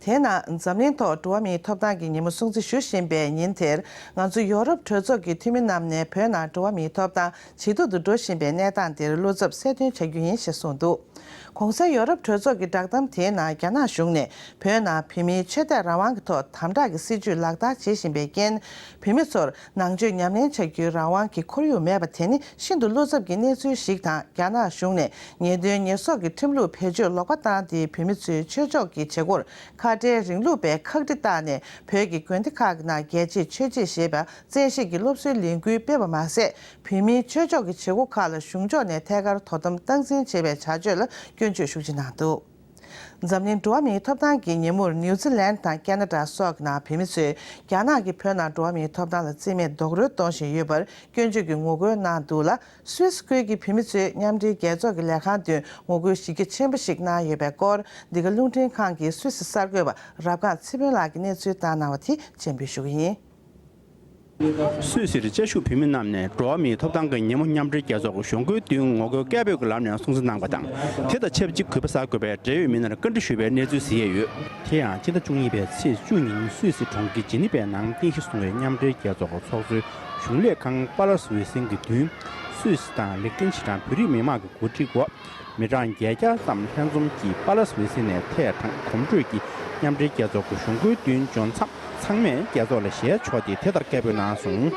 དེའི་ནང་འཛམ་གླིང་ཐོག་འགྲོ་བ་མིའི་ཐོབ་ཐང་གི་ཉིན་མོ་སྲུང་བརྩི་ཞུ་བཞིན་པའི་ཉིན་དེར། ང་ཚོ་ཡོ་རོབ་གྲོས་ཚོགས་ཀྱི་འཐུས་མི་རྣམས་ནས་བོད་ནང་འགྲོ་བ་མིའི་ཐོབ་ཐང་ཇེ་སྡུག་ཏུ་འགྲོ་བཞིན་པའི་གནས་སྟངས་འདིར་བློ་འཚབ་གསལ་སྟོན་བྱ་རྒྱུ་ཡིན་ཞེས་གསུངས་འདུག་གོང་གསལ་ཡོ་རོབ་གྲོས་ཚོགས་ཀྱི་བསྒྲགས་གཏམ་དེའི་ནང་རྒྱ་ནག་གཞུང་ནས་བོད་ནང་བོད་མིའི་ཆོས་དད་རང་དབང་གི་ཐོག་དམ་དྲག་གི་སྲིད་བྱུས་ལག་བསྟར་བྱེད་བཞིན་པའི་རྐྱེན། བོད་མི་ཚོར་ནང་ཆོས་ཉམས་ལེན་བྱ་རྒྱུའི་རང་དབང་གི་ཁོར་ཡུག་མེད་པ་དེ་ནི་ཤིན་ཏུ་བློ་འཚབ་ཀྱི་གནས་ཚུལ་ཞིག་དང་། རྒྱ་ནག་གཞུང་ནས་ཉེས་དོན་ཉེས་གསོག་གི་ཁྲིམས་ལུགས་བེད་སྤྱོད་ལོག་པ་བཏང་སྟེ། བོད་མི་ཚོའི་ཆོས་ཕྱོགས་ཀྱི་བྱེད་སྒོར་ཁ་བྲལ་རིང་ལུགས་པའི་ཁག་དཀྲི་བཏང་ནས། བོད་ཀྱི་དགོན་སྡེ་ཁག་གི་ནང་རྒྱལ་གཅེས་ཆོས་གཅེས་ཞེས་པ་བཙན་ཤེད་ཀྱིས་སློབ་གསོའི་ལས་འགུལ་སྤེལ་བ་མ་ཟད། བོད་མིའི་ཆོས་ཕྱོགས་ཀྱི་བྱེད་སྒོ་ཁག་ལ་གཞུང་ཕྱོགས་ནས་ཐད་ཀར་དོ་དམ་སྟངས་འཛིན་བྱེད་པའི་བྱ་སྤྱོད་ལ་སྐྱོན་བརྗོད་ཤུགས་ཆེ་གནང་འདུག་འཛམ་གླིང་འགྲོ་བ་མིའི་ཐོབ་ཐང་གི་ཉིན་མོར་ནིའུ་ཛི་ལན་དང་ཁེ་ན་ཌ་སོགས་ཀྱི་ནང་བོད་མི་ཚོས་རྒྱ་ནག་གིས་བོད་ནང་འགྲོ་བ་མིའི་ཐོབ་ཐང་ལ་རྩིས་མེད་རྡོག་རོལ་གཏོང་བཞིན་ཡོད་པར་སྐྱོན་བརྗོད་ཀྱི་ངོ་རྒོལ་གནང་འདུག་ལ། སུད་སི་ཁུལ་གྱི་བོད་མི་ཚོས་མཉམ་འབྲེལ་རྒྱལ་ཚོགས་ཀྱི་ལས་ཁང་མདུན་ངོ་རྒོལ་གཞི་རྒྱ་ཆེན་པོ་ཞིག་གནང་ཡོད་པའི་སྐོར། འདི་ག་རླུང་འཕྲིན་ཁང་གི་སུད་སི་གསར་འགོད་པ་རབ་སྒང་ཚེ་ཕུན་ལགས་ཀྱིས་གནས་ཚུལ་བཏང་གནང་བ་དེ་སྤྱན་འབུལ་ཞུ་གི་ཡིན། སུད་སིར་བཅའ་བཞུགས་བོད་མི་རྣམས་ནས་འགྲོ་བ་མིའི་ཐོབ་ཐང་གི་ཉིན་མོ་མཉམ་འབྲེལ་རྒྱལ་ཚོགས་ཀྱི་གཞུང་སྒོའི་མདུན་ངོ་རྒོལ་སྐད་འབོད་ཀྱི་ལམ་ནས་སྲུང་བརྩི་གནང་བ་དང་། དེ་དང་ཆབས་ཅིག་གུས་པ་གསར་འགོད་པས་འབྲེལ་ཡོད་མི་སྣར་བཀའ་འདྲི་ཞུས་པའི་གནས་ཚུལ་གཟིགས་ཡས་ཡོད། དེ་ཡང་སྤྱི་ཟླ་བཅུ་གཉིས་པའི་ཚེས་བཅུ་ཉིན་སུད་སི་གྲོང་ཁྱེར་ཇི་ནི་ཝའི་ནང་རྟེན་གཞི་བཟུང་བའི་མཉམ་འབྲེལ་རྒྱལ་ཚོགས་ཀྱི་ཚོགས་གཙོའི་གཞུང་ལས་ཁང་པ་ལ་སི་ཝེ་སིན་གྱི་མདུན། སུད་སི་དང་ལིག་ཏེན་ཤི་ཏན་བོད་རིགས་མི་མང་གི་གོ་སྒྲིག་འོག་མི་གྲངས་བརྒྱད་བརྒྱ་ཙམ་ལྷན་འཛོམས་ཀྱིས་པ་ལ་སི་ཝེ་སིན་ནས་ཐད་དྲངས་གོམ་བགྲོད་ཀྱིས་མཉམ་འབྲེལ་རྒྱལ་ཚོགས་ཀྱི་གཞུང་སྒོའི་མདུན་འབྱོར་མཚམས། ཚང་མས་རྒྱལ་ཚོགས་ལ་ཞལ་ཕྱོགས་ཏེ་དེ་ལྟར་སྐད་འབོད་གནང་སོང་།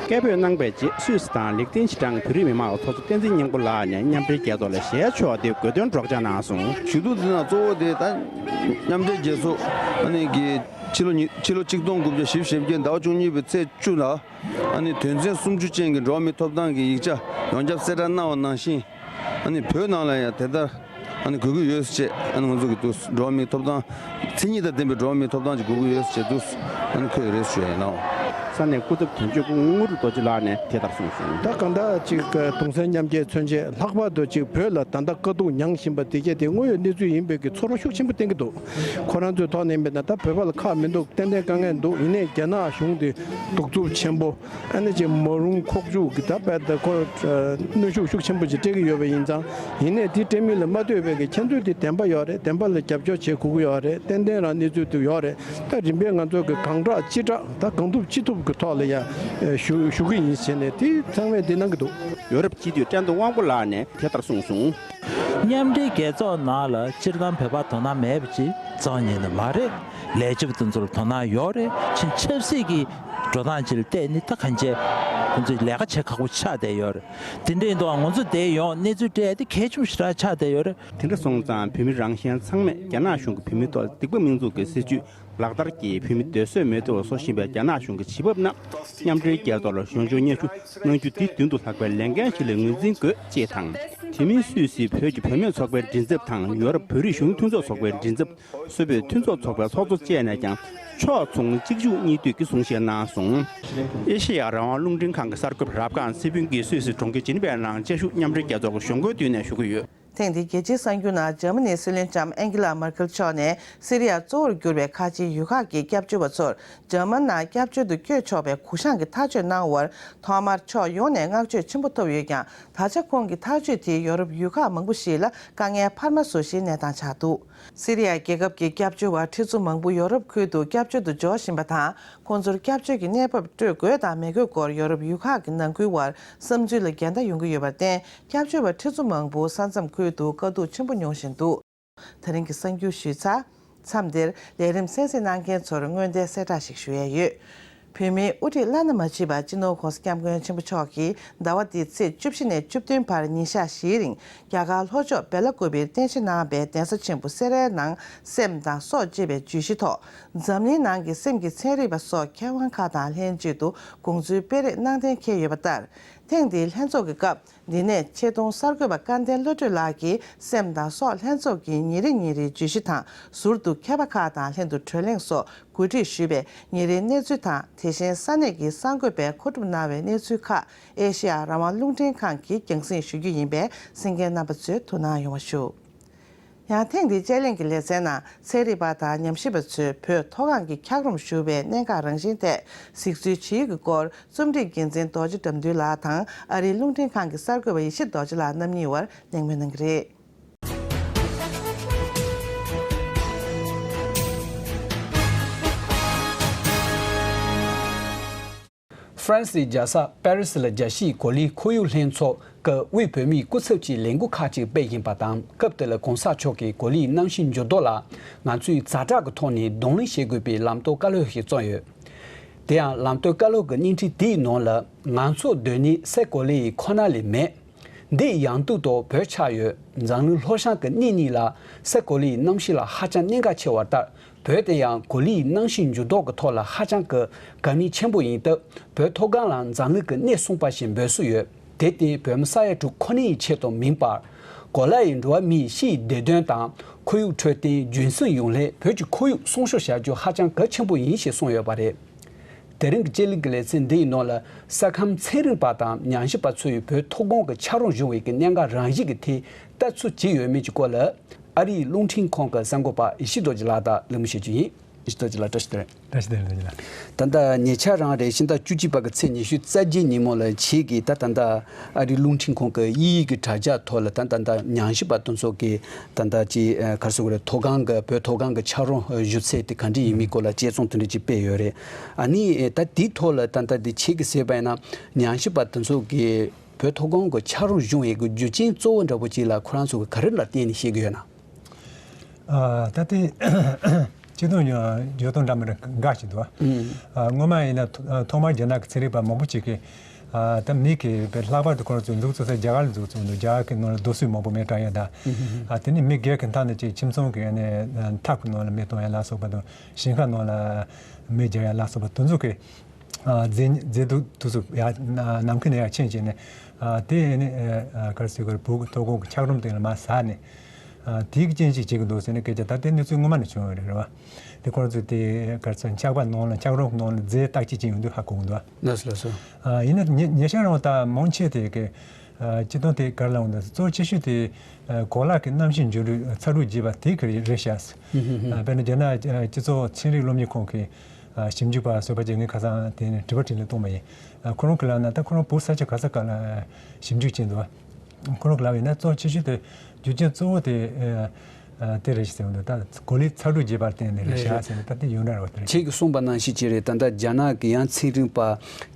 སྐད་འབོད་གནང་བའི་རྗེས་སུད་སི་དང་ལིག་ཏེན་ཤི་ཏན་བོད་རིགས་མི་མང་གི་ཚོགས་གཙོ་བསྟན་འཛིན་སྙིང་པོ་ལགས་ནས་མཉམ་འབྲེལ་རྒྱལ་ཚོགས་ལ་ཞལ་ཕྱོགས་ཏེ་དགོས་འདུན་སྒྲོག་སྦྱང་གནང་སོང་། ཞུ་གཏུག་འདི་ནང་གཙོ་བོ་དེ་ད་མཉམ་འབྲེལ་རྒྱལ་ཚོགས་ཨ་ནི་གི་ཕྱི་ལོ་ཉི་ཕྱི་ལོ་ཆིག་སྟོང་དགུ་བརྒྱ་བཞི་བཅུ་ཞེ་བརྒྱད་ཟླ་བ་བཅུ་གཉིས་པའི་ཚེས་བཅུ་ལ། ཨ་ནི་དོན་ཚན་སུམ་ཅུ་ཅན་གྱི་འགྲོ་བ་མིའི་ཐོབ་ཐང་གི་ཡིག་ཆ་ཡོངས་ཁྱབ་གསལ་བསྒྲགས་གནང་བ་ནང་བཞིན། ཨ་ནི་བོད་ནང་ལ་ཡང་དེ་ལྟར་ཨ་ནི་དགོས་ཀྱི་ཡོད་ཟེར་བྱས་ཨ་ནི་ང་ཚོ་གི་འདུག་འགྲོ་བ་མིའི་ཐོབ་ཐང་མཚན་ཉིད་དང་ལྡན་པའི་འགྲོ་བ་མིའི་ཐོབ་ཐང་ཅིག་དགོས་ཀྱི་ཡོད་ཟེར་བྱས་འདུག་ཨ་ནི་འཁོད་ཡོད་རེད་ཞུ་ཡ་ཡིན་ནོ། ས་གནས་སྐུ་ཚབ་དོན་གཅོད་སྐུ་ངོ་དངོས་གྲུབ་རྡོ་རྗེ་ལགས་ནས་དེ་ལྟར་གསུངས་སོང་། ད་གང་ལྟར་ཅིག་གདུང་སེམས་མཉམ་སྐྱེད་མཚོན་ཆེད་ལྷག་པར་དུ་ཅིག་བོད་ལ་ད་ལྟ་དཀའ་སྡུག་མྱངས་བཞིན་པ་དེ་གས་དེ་དངོས་ཡོད་གནས་ཚུལ་ཡིན་པའི་གི་ཚོར་བ་ཤུགས་ཆེན་པོ་བསྟན་གྱི་འདུག་ཁོ་རང་ཚོའི་ཐོག་ནས་ཡིན་པ་ན་ད་བོད་པ་ལ་ཁག་མི་འདུག་ཏན་ཏན་དཀའ་ངལ་འདུག་ཡིན་ནའི་རྒྱ་ནག་གཞུང་དེ་གདུག་རྩུབ་ཆེན་པོ། ཨ་ནི་ཅིག་མ་རུངས་ཁོག་བཅུག་གི་ད་བལ་ད་ཁོ་གནོན་ཤུགས་ཤུགས་ཆེན་པོ་ཅིག་སྤྲད་ཀྱི་ཡོད་པ་ཡིན་ཙང་། ཡིན་ནའི་དེ་སྤྲད་མིན་ལ་མ་ལྟོས་པའི་གི་ཁྱེད་ཚོས་དེ་བདེན་པ་ཡོད་རེད། བདེན་པ་ལ་རྒྱབ་སྐྱོར་བྱེད་དགོས་ཀྱི་ཡོད་རེད། ཏན་ཏན་རང་གནས་ཚུལ་དེ་ཡོད་རེད། ད་རིམ་པས་ང་ཚོ་གི་གང་དྲག་ཅི་དྲག་ད་གང་ཐུབ་ཅི་ཐུབ་གི་ཐོག་ལ་ཡ་ཞུ་ཞུ་གི་ཡིན་ཟེར་ནས་དེ་ཚང་མས་དེ་གནང་གི་འདུག་ཡོ་རོབ་སྤྱི་འཐུས་བཀྲ་འདུས་དབང་པོ་ལགས་ནས་དེ་ལྟར་གསུངས་སོང་། མཉམ་འབྲེལ་རྒྱལ་ཚོགས་ནང་ལ་སྤྱིར་བཏང་བོད་པ་དོ་སྣང་མེད་པ་ཅིག་རྩ་བ་ཉིད་ནས་མ་རེད། ལས་བྱེད་པ་དེ་ཚོར་དོ་སྣང་ཡོད་རེད། ཕྱིན་ཆབ་སྲིད་ཀྱི་འགྲོ་སྟངས་ཅིག་ལ་བལྟས་ནས་ད་གང་བྱས་ཁོང་ཚོས་ལས་ཀ་བྱེད་ཁག་པོ་ཆགས་བསྡད་ཡོད་རེད། དེ་འདྲ་ཡིན་དུས་ང་ཚོ་འདིར་ཡོང་གནས་ཚུལ་སྤྲད་ཡ་དེ་གལ་ཆེན་པོ་ཞེ་དྲག་ཆགས་བསྡད་ཡོད་རེད། དེ་འདྲ་སོང་ཙང་བོད་མི་རང་གཞན་ཚང་མས་རྒྱ་ནག་གཞུང་གིས་བོད་མིའི་ཐོག་སྡིག་པ་མི་འཛུགས་ཀྱི་སྲིད་བྱུས་ལག་བསྟར་གྱིས་བོད་མི་སྡོད་བཟོད་མེད་དུ་བཟོ་བཞིན་པའི་རྒྱ་ནག་གཞུང་གི་བྱེད་བབ་རྣམས་མཉམ་འབྲེལ་རྒྱལ་ཚོགས་ལ་གཞུང་ཕྱོགས་སྙན་ཞུ་གནང་རྒྱུ་དེ་མདུན་དུ་ལྷག་པའི་ལས་འགན་ཞིག་ལ་ངོས་འཛིན་དགོས་ཅེས་དང་། དེ་མིན་སུད་སི་བོད་ཀྱི་བུད་མེད་ཚོགས་པའི་མགྲིན་ཚབ་དང་ཡོ་རོབ་བོད་རིགས་གཞོན་ནུ་མཐུན་ཚོགས་ཚོགས་པའི་མགྲིན་ཚབ། སུད་བོད་མཐུན་ཚོགས་ཚོགས་པའི་ཚོགས་གཙོ་བཅས་ནས་ཀྱང་ཕྱོགས་མཚུངས་གཅིག་མཇུག་གཉིས་མཐུད་ཀྱི་གསུང་བཤད་གནང་སོང་། ཨེ་ཤེ་ཡ་རང་དབང་རླུང་འཕྲིན་ཁང་གི་གསར་འགོད་པ་རབ་སྒང་ཚེ་ཕུན་གྱིས་སུད་སི་གྲོང་ཁྱེར་ཇི་ནི་ཝའི་ནང་བཅའ་བཞུགས་མཉམ་འབྲེལ་རྒྱལ་ཚོགས་ཀྱི་གཞུང་སྒོའི་མདུན་ནས་ཞུ་གི་ཡོད། ཐེངས་འདིའི་རྒྱལ་སྤྱིའི་གསར་འགྱུར་ནང་འཇར་མ་ནིའི་སྲིད་བློན་ལྕམ་ཨན་ཀི་ལ་མར་ཁེལ་མཆོག་ནས་སི་རི་ཡར་གཙོ་བོར་གྱུར་པའི་ཁ་ཆེའི་ཡུལ་ཁག་གི་སྐྱབས་བཅོལ་བ་ཚོར་འཇར་མན་ནང་སྐྱབས་བཅོལ་དུ་བསྐྱོད་ཆོག་པའི་གུ་བཤངས་ཀྱི་ཐག་གཅོད་གནང་བར་ཐོག་མར་ཕྱོགས་ཡོངས་ནས་བསྔགས་བརྗོད་ཆེན་པོ་ཐོབ་ཡོད་ཀྱང་། ད་ཆ་ཁོང་གི་ཐག་གཅོད་དེས་ཡོ་རོབ་ཡུལ་ཁག་མང་པོ་ཞིག་ལ་དཀའ་ངལ་འཕར་མ་བཟོ་བཞིན་གནས་སྟངས་ཆགས་འདུག་སི་རི་ཡ་རྒྱལ་ཁབ་ཀྱི་སྐྱབས་བཅོལ་བ་ཁྲི་ཚོ་མང་པོ་ཡོ་རོབ་ཁུལ་དུ་སྐྱབས་བཅོལ་དུ་འབྱོར་བཞིན་པ་དང་། ཁོང་ཚོར་སྐྱབས་བཅོལ་གྱི་གནས་བབ་སྤྲོད་དགོས་དང་མི་དགོས་སྐོར་ཡོ་རོབ་ཡུལ་ཁག་གི་ནང་ཁུལ་བར་བསམ་ཚུལ་ལ་འགལ་ཟླ་ཡོང་གི་ཡོད་པར་བརྟེན། སྐྱབས་བཅོལ་བ་ཁྲི་ཚོ་མང་པོ་ས་མཚམས་ཁུལ་དུ་དཀའ་སྡུག་ཆེན་པོ་མྱོང་བཞིན་འདུག་ད་རིང་གི་གསར་འགྱུར་ཞུས་ཚར། མཚམས་འདིར་ལས་རིམ་གསན་གཟིགས་གནང་མཁན་ཚོར་སྔོན་བརྡའི་གསལ་བསྒྲགས་ཤིག་ཞུ་ཡས་ཡོད། བོད་མིའི་དབུ་ཁྲིད་བླ་ན་མ་མཆིས་པ་སྤྱི་ནོར་༧གོང་ས་༧སྐྱབས་མགོན་ཆེན་པོ་མཆོག་གིས་ཟླ་བ་འདིའི་ཚེས་བཅུ་བཞི་ནས་བཅུ་བདུན་བར་ཉིན་ཞག་བཞིའི་རིང་རྒྱ་གར་ལྷོ་ཕྱོགས་བེ་ལ་ཀུ་པིར་རྟེན་གཞི་གནང་བའི་གདན་ས་ཆེན་པོ་སེ་རའི་ནང་སེམས་དང་སྲོག་ཅེས་པའི་བརྗོད་གཞི་ཐོག་འཛམ་གླིང་ནང་གི་སེམས་ཀྱི་ཚན་རིག་པ་སོགས་མཁས་དབང་ཁག་དང་ལྷན་ཅིག་ཏུ་དགོངས་ཚུལ་སྤེལ་རེས་གནང་གཏན་འཁེལ་ཡོད་པ་ལྟར། ཐེངས་འདིའི་ལྷན་ཚོགས་ཀྱི་སྐབས། འདི་ནས་ཆེད་གཏོང་གསར་འགོད་པ་སྐལ་ལྡན་བློ་གྲོས་ལགས་ཀྱིས་སེམས་དང་སྲོག་ལྷན་ཚོགས་ཀྱི་ཉིན་རེ་ཉིན་རེའི་བརྗོད་གཞི་དང་ཟུར་དུ་མཁས་པ་ཁག་དང་ལྷན་དུ་གྲོས་གླེང་སོགས་གོ་སྒྲིག་ཞུས་པའི་ཉིན་རེའི་གནས་ཚུལ་དང་། དེ་བཞིན་ས་གནས་ཀྱི་གསར་འགོད་པས་མཁོ་སྒྲུབ་གནང་བའི་གནས་ཚུལ་ཁག་ཨེ་ཤེ་ཡ་རང་དབང་རླུང་འཕྲིན་ཁང་གིས་རྒྱང་སྲིང་ཞུ་རྒྱུ་ཡིན་པས་གསན་མཁན་རྣམ་པ་ཚོས་ཐུགས་སྣང་ཡོང་བ་ཞུ། ཡང་ཐེངས་འདིའི་དཔྱད་གླེང་གི་ལེ་ཚན་ནང་ཚན་རིག་པ་དང་ཉམས་ཞིབ་པ་ཚོས་བོད་མཐོ་སྒང་གི་འཁྱགས་རོམ་བཞུར་བའི་གནད་འགག་རང་བཞིན་ཐད་གཟིགས་ཚུལ་ཇི་ཡོད་ཀྱི་སྐོར། རྩོམ་སྒྲིག་འགན་འཛིན་རྡོ་རྗེ་དགྲ་འདུལ་ལགས་དང་ཨ་རིའི་རླུང་འཕྲིན་ཁང་གི་གསར་འགོད་པ་ཡེ་ཤེས་རྡོ་རྗེ་ལགས་རྣམ་གཉིས་བར་གླེང་མོལ་གནང་གི་རེད། ཧྥ་རན་སིའི་རྒྱལ་ས་པེ་རི་སི་ལ་རྒྱལ་སྤྱིའི་གོ་ལའི་ཁོར་ཡུག་ལྷན་ཚོགས་ཀྱི་དབུས་བོད་མིའི་སྐུ་ཚབ་ཀྱི་ལས་འགུལ་ཁག་ཅིག་སྤེལ་བཞིན་པ་དང་། སྐབས་དེ་ལ་གོང་ས་མཆོག་གིས་གོ་ལའི་གནམ་གཤིས་འགྱུར་ལྡོག་ལ་ང་ཚོས་ཛ་དྲག་གི་ཐོག་ནས་གདོང་ལེན་བྱེད་དགོས་པའི་ལམ་སྟོན་བཀའ་སློབ་ཞིག་བརྩམས་ཡོད། དེ་ཡང་ལམ་སྟོན་བཀའ་སློབ་ཀྱི་བརྙན་འཕྲིན་དེའི་ནང་ལ། ང་ཚོ་སྡོད་གནས་སའི་གོ་ལའི་ཁོ་ན་ལས་མེད། འདི་ཡང་སྟོད་དུ་བོད་ཆགས་ཡོད། འཛམ་གླིང་ལྷོ་བྱང་གི་གནས་གཉིས་ལ་སའི་གོ་ལའི་གནམ་གཤིས་ལ་ཧ་ཅང་གནད་འགག་ཆེ་བ་ལྟར། བོད་དེ་ཡང་གོ་ལའི་གནམ་གཤིས་འགྱུར་ལྡོག་གི་ཐོག་ལ་ཧ་ཅང་གི་དགའ་མིག་ཆེན་པོ་ཡིན་སྟབས། བོད་མཐོ་སྒང་ལ་འཛམ་གླིང་གི་སྣེ་གསུམ་པ་ཞིག་འབོད་སྲོལ་ཡོད། དེར་བརྟེན་བོད་མི་ས་ཡ་དྲུག་ཁོ་ནའི་ཆེད་དུ་མིན་པར། གོ་ལའི་འགྲོ་བ་མིའི་སྤྱིའི་བདེ་དོན་དང་ཁོར་ཡུག་འཕྲོད་བསྟེན་རྒྱུན་སྲུང་ཡོང་སླད་བོད་ཀྱི་ཁོར་ཡུག་སྲུང་སྐྱོབ་བྱ་རྒྱུ་ཧ་ཅང་གལ་ཆེན་པོ་ཡིན་ཞེས་གསུངས་ཡོད་པ་རེད། དེ་རིང་གི་དཔྱད་གླེང་གི་ལེ་ཚན་འདིའི་ནང་ལ་ས་ཁམས་ཚན་རིག་པ་དང་ཉམས་ཞིབ་པ་ཚོས་བོད་མཐོ་སྒང་གི་ཆག་རོང་བྱུང་བའི་གི་གནད་འགག་རང་བཞིན་གྱི་ཐད་ལྟ་ཚུལ་ཇི་ཡོད་མེད་ཀྱི་སྐོར་ལ་ཨ་རིའི་རླུང་འཕྲིན་ཁང་གི་གསར་འགོད་པ་ཡེ་ཤེས་རྡོ་རྗེ་ལགས་དང་གླེང་མོལ་བྱེད་རྒྱུ་ཡིན། ཡེ་ཤེས་རྡོ་རྗེ་ལགས་བཀྲ་ཤིས་བདེ་ལེགས། བཀྲ་ཤིས་བདེ་ལེགས་རྡོ་རྗེ་ལགས། ད་ལྟ་ཉེ་ཆར་རང་རེད། ཕྱི་ཟླ་བཅུ་གཅིག་པ་གི་ཚེས་ཉི་ཤུ་རྩ་བརྒྱད་ཉིན་མོ་ལ་ཁྱེད་ཀྱིས་ད་ད་ལྟ་ཨ་རིའི་རླུང་འཕྲིན་ཁང་གི་དབྱིན་ཡིག་གི་དྲ་རྒྱ་ཐོག་ལ་ད་ད་ལྟ་ཉམས་ཞིབ་པ་དེ་ཚོ་གིས་ད་ལྟ་ཅིག་ཨ་ག་རེ་ཟེར་དགོས་རེད། མཐོ་སྒང་གི་བོད་མཐོ་སྒང་གི་ཆག་རོང་གཞི་ཚད་དེ་ག་འདྲ་ཡིན་མིན་སྐོར་ལ་དཔྱད་རྩོམ་དེ་འདྲ་ཅིག་སྤེལ་ཡོད་རེད། ཨ་ནི་ད་དེའི་ཐོག་ལ་ད་ལྟ་དེ་ཁྱེད་ཀྱིས་གཟིགས་པ་ཡིན་ན་ཉམས་ཞིབ་པ་དེ་ཚོ་གིས་བོད་མཐོ་སྒང་གི་ཆག་རོང་བྱུང་བའི་གི་རྒྱུ་རྐྱེན་གཙོ་བོ་འདྲ་པོ་ཅིག་ལ་ཁོ་རང་ཚོ་གིས་ག་རེ་ལ་བརྟེན་ནས་བཤད་ཀྱི་ཡོད་ན། ཨ། ད་ལྟའི་སྤྱི་དོན་བརྗོད་སྟངས་འདྲ་མི་འདྲ་འགའ་ཞིག་འདུག་ཨ། ཨ། སྔོན་མ་ཡིན་ན་ཐོ་ཐོག་མར་རྒྱ་ནག་གི་ཚན་རིག་པ་མང་པོ་ཅིག་གིས། ཨ། ད་མི་གིས་པའི་ལྷག་པར་དུ་ཁོ་རང་ཚོའི་འཛུགས་བཙུགས་ས་རྒྱ་གར་ལ་འཛུགས་བཙུགས་འདུག་རྒྱ་གར་གྱི་ནང་ལ་རྡོ་སོལ་མང་པོ་མེ་དྲག་ཡ་དང་། ཨ། དེ་ནས་མི་སྒེར་གྱི་མཐའ་ནས་ཅིག་ཁྱིམ་ཚང་གི་ཨ་ནི་ཐབ་ཀྱི་ནང་ལ་མེ་གཏོང་ཡ་ལ་སོགས་པ་དང་ཞིང་ཁ་ནང་ལ་མེ་སྦྱར་ཡ་ལ་སོགས་པ་དེ་ཚོ་གི། ཨ། མཛེས་མཛེས་སྡུག་དུས་སུ་ཡ་ནམ་མཁའ་ནས་ཡར་ཕྱིན་བྱས་ནས། ཨ། དེ་ནི་ཨ་ག་རེ་ཟེར་དགོས་རེད། བོད་ཀྱི་མཐོ་སྒང་གི་འཁྱགས་རོམ་སྟེང་ལ་མར་ཟགས་ནས། ཨ། དེའི་རྐྱེན་གྱིས་བྱེད་ཀྱི་འདུག་ཟེར་ནས་སྐད་ཆ། ད་ལྟའི་གནས་ཚུལ་སྔོན་མ་ནས་བྱུང་ཡོད་རེད། རེད་བ། དེ་ཁོ་རང་ཚོས་དེ་ག་རེ་ཟེར། འཁྱགས་པ་ནང་ལ་འཁྱགས་རོམ་ནང་ལ་རྫས་བརྟག་དཔྱད་བྱས་ཡོང་དུས་ཧ་གོ་གི་འདུག་བ། ལགས་སོ་ལགས་སོ། ཨ། ཡིན་ན་ཉེ་ཉེ་ཆར་རང་ད་མང་ཆེ་དེ་གི། ཨ། སྤྱི་དོན་དེ་ག་རེ་ལབ་འོང་ན། གཙོ་ཆེ་ཤོས་དེ། ཨ། གོ་ལ་གི་གནམ་གཤིས་འགྱུར་འགྲོས་ཚ་དྲོད་རྒྱས་པ་དེ་གི་རེད་ཤག་ཨ། དཔེར་ན་རྒྱ་ནག་སྤྱི་ཚོགས་ཚན་རིག་སློབ་གཉེར་ཁང་གི། ཨ། ཞིབ་འཇུག་པ་ཟུར་པ་ཅིག་ངས་ཁ་སང་དེ་ནས་དྲི་བ་དྲིས་ལན་གཏོང་བ་ཡིན། ཨ། ཁོ་རང་གིས་ལབ་ན། ད་ཁོ་རང་བོད་ས་ཆ་ག་ས་ག་ལ་ཞིབ་འཇུག་བྱས་འདུག་ཁོ་རང་གིས་ལབ་ཡིན་ན། གཙོ་ཆེ་ཤོས་དེ་རྒྱུ་རྐྱེན་གཙོ་བོ་དེ། ཨ། དེ་རེད་ཟེར་འདུག་ད་གོ་ལའི་ཚ་དྲོད་རྒྱས་པར་བརྟེན་ནས་རེད་ཤག་ཟེར་ནས། ད་དེ་ཡོངས་གྲགས་རེད་བ། དེ་རེད། ཁྱེད་ཀྱིས་གསུངས་པ་ནང་བཞིན་ཅིག་རེད། ད་ལྟ་རྒྱ་ནག་གི་ཡང་ཚན་རིག་པ་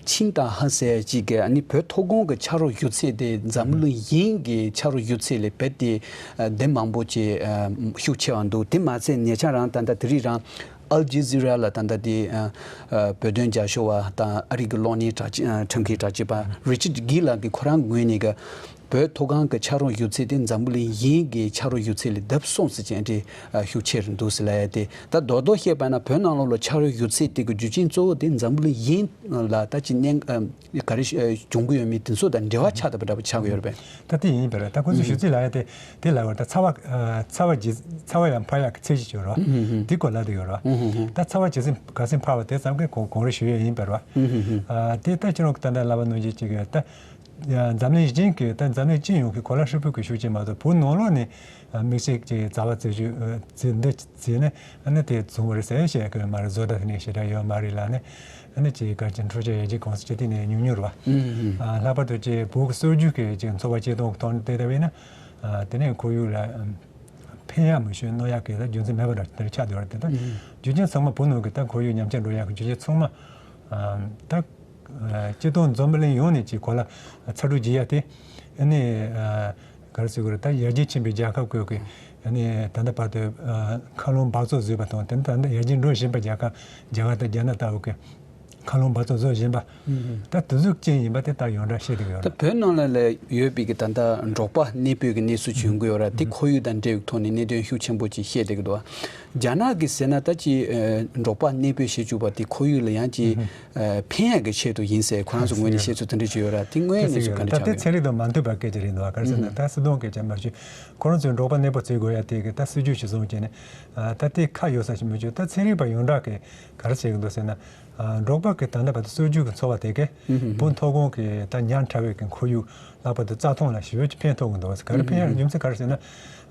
ཆིན་ཏཱ་ཧན་ཟེར་ཡ་ཅིག་གིས་ཨ་ནི་བོད་མཐོ་སྒང་གི་ཆག་རོང་གཞི་ཚད་དེ་འཛམ་བུ་གླིང་གཞན་གྱི་ཆག་རོང་གཞི་ཚད་ལས་རྦད་དེ་ཨ་ལྡན་མང་པོ་ཅིག་ཨ་ཤུགས་ཆེ་བ་འདུག་དེ་མ་ཚད་ཉེ་ཆར་རང་ད་ལྟ་དེ་རིང་རང་ཨལ་ཇི་ཟི་ར་ལ་ད་ལྟ་དེ་ཨ་ཨ་བོད་དོན་རྒྱབ་སྐྱོར་བ་དང་ཨ་རི་གི་གློག་བརྙན་དྲ་ཁྲིམས་ཁང་དྲ་ཁྲིམས་པ་རི་ཆར་གྷིལ་ལགས་ཀྱིས་ཁོ་རང་ངོས་ནས་གི་བོད་མཐོ་སྒང་གི་ཆག་རོང་གཞི་ཚད་དེ་འཛམ་བུ་གླིང་གཞན་གྱི་ཆག་རོང་གཞི་ཚད་ལས་ལྡབ་གསུམ་ཙམ་ཅིག་དེ་ཤུགས་ཆེ་རུ་འདུག་ཟེར་ལབ་ཡ་དེ། ད་རྡོག་རྡོག་བཤད་པ་ན་བོད་ནང་ལོགས་ལ་ཆག་རོང་གཞི་ཚད་དེ་གི་རྒྱུ་རྐྱེན་གཙོ་བོ་དེ་འཛམ་བུ་གླིང་གཞན་ལ་ད་ཅིག་གནད་ག་རེ་བྱུང་གི་ཡོད་མེད་དེ་ཚོ་དང་འབྲེལ་བ་ཆགས་བསྡད་པ་འདྲ་པོ་ཆགས་ཀྱི་ཡོད་རེད་པས། ད་དེ་ཡིན་པ་རེད། ད་ཁོ་ཚོས་ཞུ་ཚིག་ལབ་ཡ་དེ་དེ་ལབ་པ་རེད། ད་ཚ་བ་ཚ་བ་ཇི་ཚ་བ་ཡང་འཕར་ཡག་གི་ཚད་གཞི་ཡོད་རེད་བ། དེ་སྐོར་ལབ་བསྡད་ཡོད་རེད་བ། ད་ཚ་བ་ཇི་སྲིད་ག་སྲིད་འཕར་བ་དེ་ཙམ་གྱིས་གོང་གོང་རིམ་ཞུ་ཡས་ཡིན་པ་རེད་བ། ཨ། དེ་ལྟར་ཁྱེད་རང་གིས་ད་ལྟ་ལབ་པ་ནང་བཞིན་ཅིག་གི་ད། ཡ། འཛམ་གླིང་གཞན་གྱི། ད་འཛམ་གླིང་སྤྱི་ཡོངས་ཀྱི་གོ་ལ་ཧྲིལ་པོ་གི་ཤུགས་རྐྱེན་མ་གཏོགས་བོད་ནང་ལོགས་ནས་ཨ་དམིགས་བསལ་གྱི་ཟ་བ་བཙོག་བཅུག་ཨ་བཙོག་འདི་བཙོག་ནས་ཨ་ནི་དེ་བྱུང་བ་རེད་ཟེར་བཤད་ཀྱི་ཡོད་མ་རེད། བཟོ་ལྟ་དེ་ནས་ཞེ་དྲག་ཡོད་མ་རེད་ལབ་ནས། ཨ་ནི་ཅིག་ག་རེ་ཅིག་འཕྲོག་བྱ་ཡར་རྒྱས་གོང་ས་སྤྱི་དེ་ནས་ཉུང་ཉུང་རེད་བ། ཨ། ལྷག་པར་དུ་ཅིག་བོད་ཀྱི་སྲོལ་རྒྱུན་གྱི་ཅིག་འཚོ་བ་སྐྱེལ་སྟངས་ཀྱི་ཐོག་ནས་བལྟས་པ་ཡིན་ན། ཨ། དེ་ནས་ཁོར་ཡུག་ལ་ཨ་ཕན་ཡག་མི་ཤོད་གནོད་ཡག་གི་ད་རྒྱུ་མཚན་མེད་པ་འདྲ་དེ་འདྲ་ཆགས་བསྡད་པ་རེད། དེ་ད་རྒྱུ་རྐྱེན་ཚང་མ་བོད་ནང་གི་ད་ཁོར་ཡུག་ཉམས་ཆག་འགྲོ་ཡག་གི་རྒྱུ་རྐྱེན་ཚང་མ། ཨ། ད་ཨ་སྤྱིར་བཏང་འཛམ་བུ་གླིང་ཡོངས་ནས་ཀྱི་གོ་ལ་ཚ་དྲོད་རྒྱས་ཡ་དེ། ཨ་ནི་ཨ་ག་རེ་ཟེར་དགོས་རེད། ད་ཡར་རྒྱས་ཕྱིན་པའི་རྒྱལ་ཁབ་ཁག་གིས་ཨ་ནི་ད་ལྟ་བར་དུ་ཨ་མཁའ་རླུང་འབག་བཙོག་བཟོས་པ་དང་། དེ་ནི་ད་ལྟ་ཡར་རྒྱས་འགྲོ་བཞིན་པ་རྒྱལ་ཁབ་རྒྱ་གར་དང་རྒྱ་ནག་ལྟ་བུ་གི་མཁའ་རླུང་འབག་བཙོག་བཟོ་བཞིན་པ། ཨུ་ཧུམ། ད་དེ་ཚོའི་རྐྱེན་ཡིན་པ་དེ་ད་ཡོངས་གྲགས་བཤད་བསྡད་ཡོད་ད་རེད། བོད་ནང་ལ་ཡོད་པའི་གི་ད་ལྟ་འབྲོག་པ་གནས་སྤོས་ཀྱི་གནས་ཚུལ་བྱུང་གི་ཡོད་ར། དེ་ཁོར་ཡུག་དང་འབྲེལ་བའི་ཐོག་ནས་གནད་དོན་ཤུགས་ཆེན་པོ་ཅིག་བཤད་བསྡད་ཀྱི་འདུག་རྒྱ་ནག་གིས་ཟེར་ན་ད་ཅིག་ཨ་འབྲོག་པ་གནས་སྤོས་བྱེད་བཅུག་པ་དེ་ཁོར་ཡུག་ལ་ཡང་ཅིག་ཨ་ཕན་ཡག་གི་ཆེད་དུ་ཡིན་ཟེར་ཁོ་རང་ཚོ་ངོས་ནས་བཤད་ཚུལ་དེ་འདྲ་ཅིག་ཡོད་ར། དེ་དངོས་ཡོད་གནས་ཚུལ་ག་འདྲ་ད་ཆགས་དེ་ཡོད། ཚན་རིག་དང་མ་མཐུན་པ་སྐད་ཆ་རེད་འདུག་ག་རེ་ཟེར་ན། ད་སྲིད་དོན་སྐད་ཆ་མ་ཞུ། ཁོ་རང་ཚོས་འབྲོག་པ་གནས་སྤོ་བྱེད་དགོས་ཡ་དེ་གི་ད་སྲིད་ཇུས་ཤིག་བཟུང་བྱས་ནས། ཨ་ད་དེ་ཁ་ཡོད་ས་ཞིག་མི་བྱུང་། ད་ཚན་རིག་པ་ཡོངས་གྲགས་ཀྱིས་ག་རེ་བྱེད་ཀྱི་འདུག་ཟེར་ན། ཨ་འབྲོག་པ་གི་ད་ལྟ་བར་དུ་སྲོལ་རྒྱུན་གྱི་འཚོ་བ་དེ་གས་ཨུ་ཧུམ། བོད་མཐོ་སྒང་གི་ད་ཉག་ཕྲ་བའི་གི་ཁོར་ཡུག་ལྷག་པར་དུ་རྩྭ་ཐང་ལ་ཞེ་པོ་ཅིག་ཕན་ཐོགས་ཀྱི་འདུག་ག་རེ་ཕན་ཡོད། རྒྱུ་མཚན་ག་རེ་ཟེར་ན།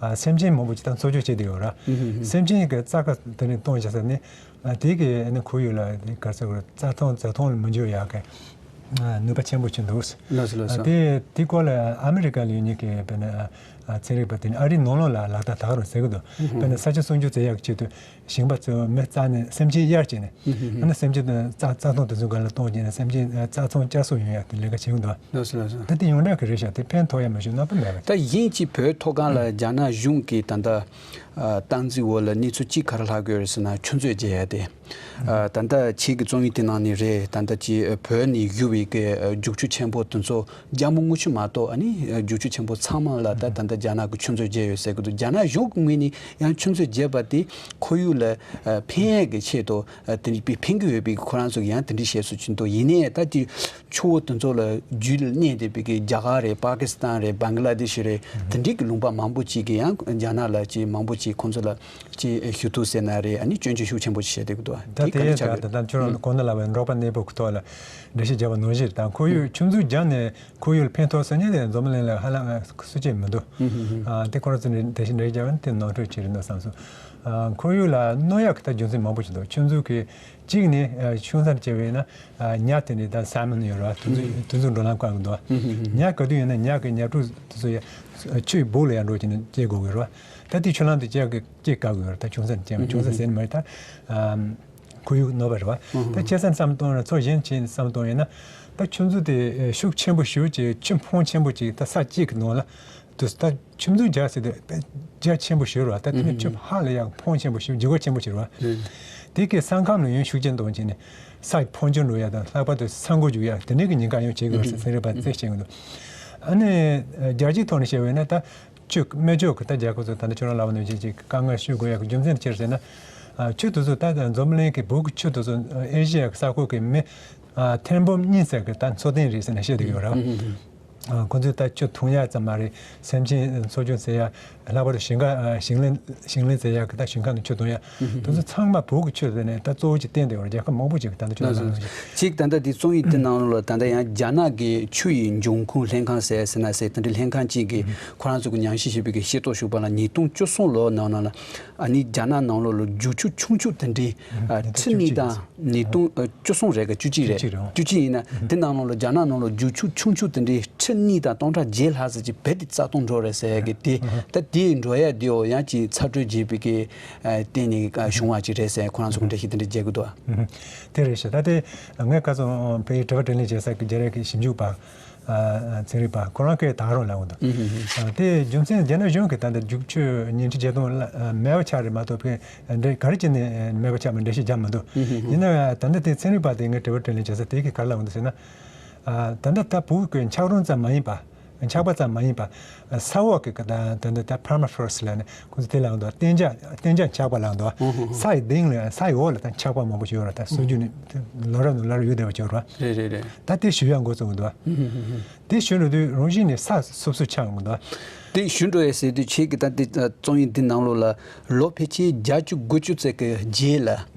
ཨ་སེམས་ཅན་མང་པོ་ཅིག་ད་འཚོ་སྐྱོང་བྱེད་བསྡད་ཡོད་ར། ཨུ་ཧུམ། སེམས་ཅན་གི་རྩྭ་ཁ་དེ་ནས་གཏོང་བྱས་ཙང་ནི། ཨ་དེ་གི་ནི་ཁོར་ཡུག་ལ་ག་རེ་ཟེར་དགོས་རེད། རྩྭ་ཐང་རྩྭ་ཐང་ལ་མི་འགྱུར་ཡག་གི་ཨ་ནུས་པ་ཆེན་པོ་ཅིག་འདུག་ལགས་སོ་ལགས་སོ། ཨ་དེ་དེ་སྐོར་ལ་ཨ་མི་རི་ཀ་ལ་ཡོད་མཁན་གྱི་དཔེར་ན་ཨ་ཚན་རིག་པ་དེ་ནི་ཨ་རིའི་ནང་ལོགས་ལ་ལག་བསྟར་ད་ག་རང་ཟེར་གི་འདུག་ཨུ་ཧུམ། དཔེར་ན་ས་ཆ་སྲུང་སྐྱོབ་བྱེད་ཡག་གི་ཆེད་དུ། ཞིང་པ་ཚོས་མི་བཙལ་ནས་སེམས་ཅན་གཡར་བྱས་ནས། ཨ་ནི་སེམས་ཅན་དང་རྩྭ་རྩྭ་ཐང་དེ་ཚོའི་སྒང་ལ་གཏོང་བྱས་ནས་སེམས་ཅན་རྩྭ་ཐང་བསྐྱར་གསོ་ཡོང་ཡག་དེ་ལས་ཀ་བྱེད་ཀྱི་འདུག་ལགས་སོ་ལགས་སོ། ད་དེ་ཡོངས་གྲགས་ཀྱི་རེད་ཤག་དེ་ཕན་ཐོགས་ཡ་མ་ཞུ་ན་ཕན་མེད་པ་རེད། ད་གཞན་གཅིག་བོད་མཐོ་སྒང་ལ་རྒྱ་ནག་གཞུང་གིས་ད་ལྟ་ཨ་སྟངས་འཛིན་འོག་ལ་གནས་ཚུལ་གཅིག་ག་རེ་ལྷག་གི་ཡོད་རེད་ཟེར་ན་ཆུ་མཛོད་བརྒྱབ་ཡ་དེ། ཨ། ད་ལྟ་ཁྱེད་ཀྱི་རྩོམ་ཡིག་དེ་ནང་ནས་རེད། ད་ལྟ་ཅིག་བོད་ནས་བཞུར་བའི་གི་རྒྱུག་ཆུ་ཆེན་པོ་དེ་ཚོ་རྒྱ་མི་དངུལ་ཆུ་མ་གཏོགས། ཨ་ནི་རྒྱུག་ཆུ་ཆེན་པོ་ཚང་མ་ལ་ད་ད་ལྟ་རྒྱ་ནག་གི་ཆུ་མཛོད་བརྒྱབ་ཡོད་ཟེར་གི་འདུག་རྒྱ་ནག་གཞུང་གི་ངོས་ནས་ཡང་ཆུ་མཛོད་བརྒྱབ་པ་དེ་ཁོར་ཡུག་ལ་ཨ་ཕན་ཡས་ཀྱི་ཆེད་དུ་ཨ་དེ་འདྲ་ཕན་གྱི་ཡོད་པའི་ཁོ་རང་ཚོ་གི་ཡང་དེ་འདྲ་བཤད་སྲོལ་ཅིག་འདུག་ཡིན་ནའི་ད་ཅིག་ཆུ་བོ་དེ་ཚོ་ལ་རྒྱུད་ལ་གནས་བསྡད་པའི་གི་རྒྱ་གར་རེད། པ་ཀི་སི་ཐན་རེད། བང་ག་ལ་དེ་ཤི་རེད། དེ་འདྲའི་གི་ལུང་པ་མང་པོ་ཅིག་གི་ཡང་རྒྱ་ནག་ལ་ཅིག་མང་པོ་ཅིག་ཁོང་ཚོ་ལ་ཅིག་ཞུ་གཏུག་ཟེར་ན་རེད། ཨ་ནི་སྐྱོན་བརྗོད་ཤུགས་ཆེན་པོ་ཅིག་བྱས་བསྡད་ཀྱི་འདུག་དེ་དེ་ག་ལ་ཡང་ཆགས་ཀྱི་ད་ལྟ་ཁྱོད་རང་གོང་ནས་ལབ་པའི་འབྲོག་པ་གནས་སྤོ་གི་ཐོག་ལ་འགྲེལ་བཤད་བརྒྱབ་པ་ནང་བཞིན་དང་། ཁོར་ཡུག་ཆུ་མཛོད་བརྒྱབ་ནས་ཁོར་ཡུག་ལ་ཕན་ཐོགས་ཟེར་མཁན་དེ་འཛམ་གླིང་ལ་ཧ་ལམ་སུ་གཅིག་མི་འདུག་ཨ། དེ་ཁོ་རང་ཚོ་ནས་དེ་བཞིན་འགྲེལ་བརྒྱབ་ན་དེ་ནོར་འཁྲུལ་ཅིག་རེད་འདུག་བསམ་སོང་། ཨ། ཁོར་ཡུག་ལ་གནོད་ཡག་གི་ད་རྒྱུ་མཚན་མང་པོ་ཞིག་འདུག་ཆུ་མཛོད་ཀྱི་གཅིག་ནི་ཨ་ཆུང་ས་ནས་བྱས་པ་ཡིན་ན་ཨ་ཉ་དེ་འདྲ་ད་སལ་མོན་ཡོད་རེད་བ། དེ་ཚོ་དེ་ཚོ་འགྲོ་ལམ་བཀག་གི་འདུག་ཉ་ག་དུས་ཡིན་ན་ཉ་གི་ཉ་ཕྲུག་དེ་ཚོ་ཡ་ཆུའི་སྦུག་ལ་ཡར་འགྲོ་བྱས་ནས་སྐྱེ་དགོས་ཀྱི་རེད་བ། ད་དེ་ཆུ་ལམ་དུ་སྐྱེ་སྐྱེ་དཀའ་གི་ཡོད་རེད། ད་ཆུང་ས་ནས་སྐྱེ་བ་ཆུང་ས་ཟེར་ནི་མ་རེད། ད་ཨམ་ཁོར་ཡུག་གནོད་པ་རེད་བ། ད་སྐྱེ་ས་བསམ་བཏང་ན་ཚོ་གཞན་ཅིག་བསམ་བཏང་ཡིན་ན་ད་ཆུ་མཛོད་དེ་ཤུགས་ཆེན་པོ་ཞེ་པོ་ཅིག་ཆུ་འཕོང་ཆེན་པོ་ཅིག་ད་ས་གཅིག་གི་ནང་ལ་དུ་ད་ཆུ་མཛོད་རྒྱག་ཟེར་དུས་རྒྱ་ཆེན་པོ་ཞིག་རེད་བ། ད་དེ་ནི་ཆུ་ཧ་ལས་ཡག་འཕོང་ཆེན་པོ་ཞིག་འཇུག་སྒོ་ཆེན་པོ་ཞིག་རེད་བ། དེ་གའི་ས་ཁམས་ལ་ཡང་ཤུགས་རྐྱེན་གཏོང་བྱས་ནས་ས་འཕོ་འགྱུར་འགྲོ་ཡ་དང་ལྷག་པར་དུ་ས་འགོ་འཇུག་ཡ་དེ་འདྲའི་གི་ཉེན་ཁ་ཡང་བྱེད་དགོས་ཟེར་ཚན་རིག་པ་རྩད་བཤད་གི་འདུག་ཨ་ནི་རྒྱལ་སྤྱིའི་ཐོག་ནས་བཤད་པ་ཡིན་ན་ད་ཆུ་སྨན་བཅོས་གི་ད་རྒྱལ་ཁབ་ཚོ་ད་ལྟ་ཁྱོད་རང་ལབ་པ་ནང་བཞིན་ཅིག་དཀའ་ངལ་ཤོད་དགོས་ཡ་གི་རྒྱུ་མཚན་ཅི་རེད་ཟེར་ན། ཨ་ཆུ་དེ་ཚོ་ད་ད་འཛམ་གླིང་གི་སྦུག་གི་ཆུ་དེ་ཚོ་ཨེ་ཤི་ཡ་གི་ས་ཁུལ་གི་མི་ཨ་ཐེར་འབུམ་གཉིས་ཙམ་གི་ད་འཚོ་རྟེན་རེད་ཟེར་ནས་བཤད་བསྡད་ཡོད་རེད། ཨ་ཁོ་ཚོས་ད་ཆུ་འཐུང་ཡ་ཙམ་མ་རེད། སེམས་ཅན་འཚོ་སྐྱོང་ཟེར་ཡ། ལྷག་པར་དུ་ཞིང་ཁ་ཨ་ཞིང་ལས་ཞིང་ལས་ཟེར་ཡ་གི་ད་ཞིང་ཁ་ནས་ཆུ་འཐུང་ཡ། དེ་ཚོ་ཚང་མ་སྦུག་གི་ཆུ་ཟེར་ནས་ད་གཙོ་བོ་ཅིག་བསྟན་བསྡད་ཡོད་རེད། རྒྱལ་ཁབ་མང་པོ་ཅིག་གི་ད་ལྟ་ཆུ་ལ་ལགས་སོ། གཅིག་ད་ལྟ་དེ་རྩོམ་ཡིག་དེ་ནང་ལ་ད་ལྟ་ཡང་རྒྱ་ནག་གི་ཆུ་ཡི་འབྱུང་ཁུངས་ལྷན་ཁང་ཟེར་ཟེར་ན་ཟེར་དེ་འདྲའི་ལྷན་ཁང་ཅིག་གིས་ཁོ་རང་ཚོ་གི་ཉམས་ཞིབ་བྱས་པའི་གི་ཤེས་རྟོགས་ཞུས་པ་ལ་ཉིས་སྟོང་བཅུ་གསུམ་ལོ་ནང་ལ་ཨ་ནི་རྒྱ་ནག་ནང་ལོགས་ལ་རྒྱུག་ཆུ་ཆུང་ཆུང་དེ་འདྲའི་ཨ་ཁྲི་གཉིས་དང་ཉིས་སྟོང་ཨ་བཅུ་གསུམ་རེད་ག་བཅུ་གཅིག་རེད། བཅུ་གཅིག་རེད། བཅུ་གཅིག་ཡིན་ན་དེ་ནང་ལོགས་ལ་རྒྱ་ནག་ནང་ལོགས་རྒྱུག་ཆུ་ཆུང་ཆུང་དེ་འདྲའི་ཁྲི་གཉིས་དང་སྟོང་ཕྲག་བརྒྱད་ལྷག་ཙམ་ཅིག་རྦད་དེ་རྩ་སྟོང་འགྲོ་རེད་ཟེར་ཡ་གི་དེ་ད་དེ་འགྲོ་ཡ་དེའོ་ཡང་ཅིག་ཚ་དྲོད་རྒྱས་པའི་གི་ཨ་བརྟེན་ནས་ཨ་བྱུང་བ་ཅིག་རེད་ཟེར་ཁོ་རང་ཚོ་གི་འགྲེལ་བཤད་དེ་འདྲ་བརྒྱབ་གི་འདུག་དེ་རེད་ཤག་ད་དེ་ངས་ཁ་སང་བོད་ཡིག་དྲི་བ་དྲིས་ལན་བྱེད་ས་གི་རྒྱ་རིགས་ཀྱི་ཞིབ་འཇུག་པ། ཨ་ཚན་རིག་པ་ཁོ་རང་གིས་ད་རུང་ལབ་འོང་དུ། ཨ་དེ་རྒྱུ་མཚན་རྒྱ་ནག་གཞུང་གིས་ད་ལྟ་རྒྱུག་ཆུ་ཉིང་ཁྲི་བརྒྱད་སྟོང་ལ་ཨ་མེད་པ་ཆགས་རེད་མ་གཏོགས་ཕན་འདྲེ་ག་རེ་བྱས་ནས་མེད་པ་ཆགས་མིན་འགྲེལ་བཤད་རྒྱག་མི་འདུག་ཡིན་ན་ཡང་ད་ལྟ་དེ་ཚན་རིག་པ་དེ་ངས་དྲི་བ་དྲིས་ལན་བྱེད་ས་དེ་གིས་ག་རེ་ལབ་འོང་དུ་ཟེར་ན། ཨ་ད་ལྟ་ད་བོད་ཀྱི་འཁྱགས་རོམ་ཙམ་མ་ཡིན་པ། འཁྱགས་པ་ཙམ་མ་ཡིན་པ། ས་འོག་གི་ད་ད་ད་ད་permafrost་ལབ་ནས་ཁོ་ཚོ་དེ་ལབ་འདུག་གཏན་འཇགས་གཏན་འཇགས་འཁྱགས་པ་ལབ་འདུག་ཨོ་ཧོ་ཧོ། ས་ཡི་གཏིང་ལ་ས་ཡི་འོག་ལ་ད་འཁྱགས་པ་མང་པོ་ཞིག་ཡོད་རེད། ད་སོ་རྒྱུས་ནི་ལོ་རབས་ནས་ལོ་རབས་ཡོད་བསྡད་པ་ཅིག་ཡོད་རེད། རེད་རེད་རེད། ད་དེ་ཞུ་ཡག་འགོ་བཙུགས་འདུག་དེ་ཞུ་འགྲོ་དུས་རང་བཞིན་ནས་ས་སོབ་སོབ་ཆགས་འོང་འདུག་དེ་ཞུ་འགྲོ་ཡས་ཟེར་དུས་ཁྱེད་ཀྱི་ད་དེ་རྩོམ་ཡིག་འདི་ནང་ལོགས་ལ། ལོ་ཕལ་ཆེར་བརྒྱད་ཅུ་དགུ་བཅུ་ཙམ་གྱི་རྗེས་ལ།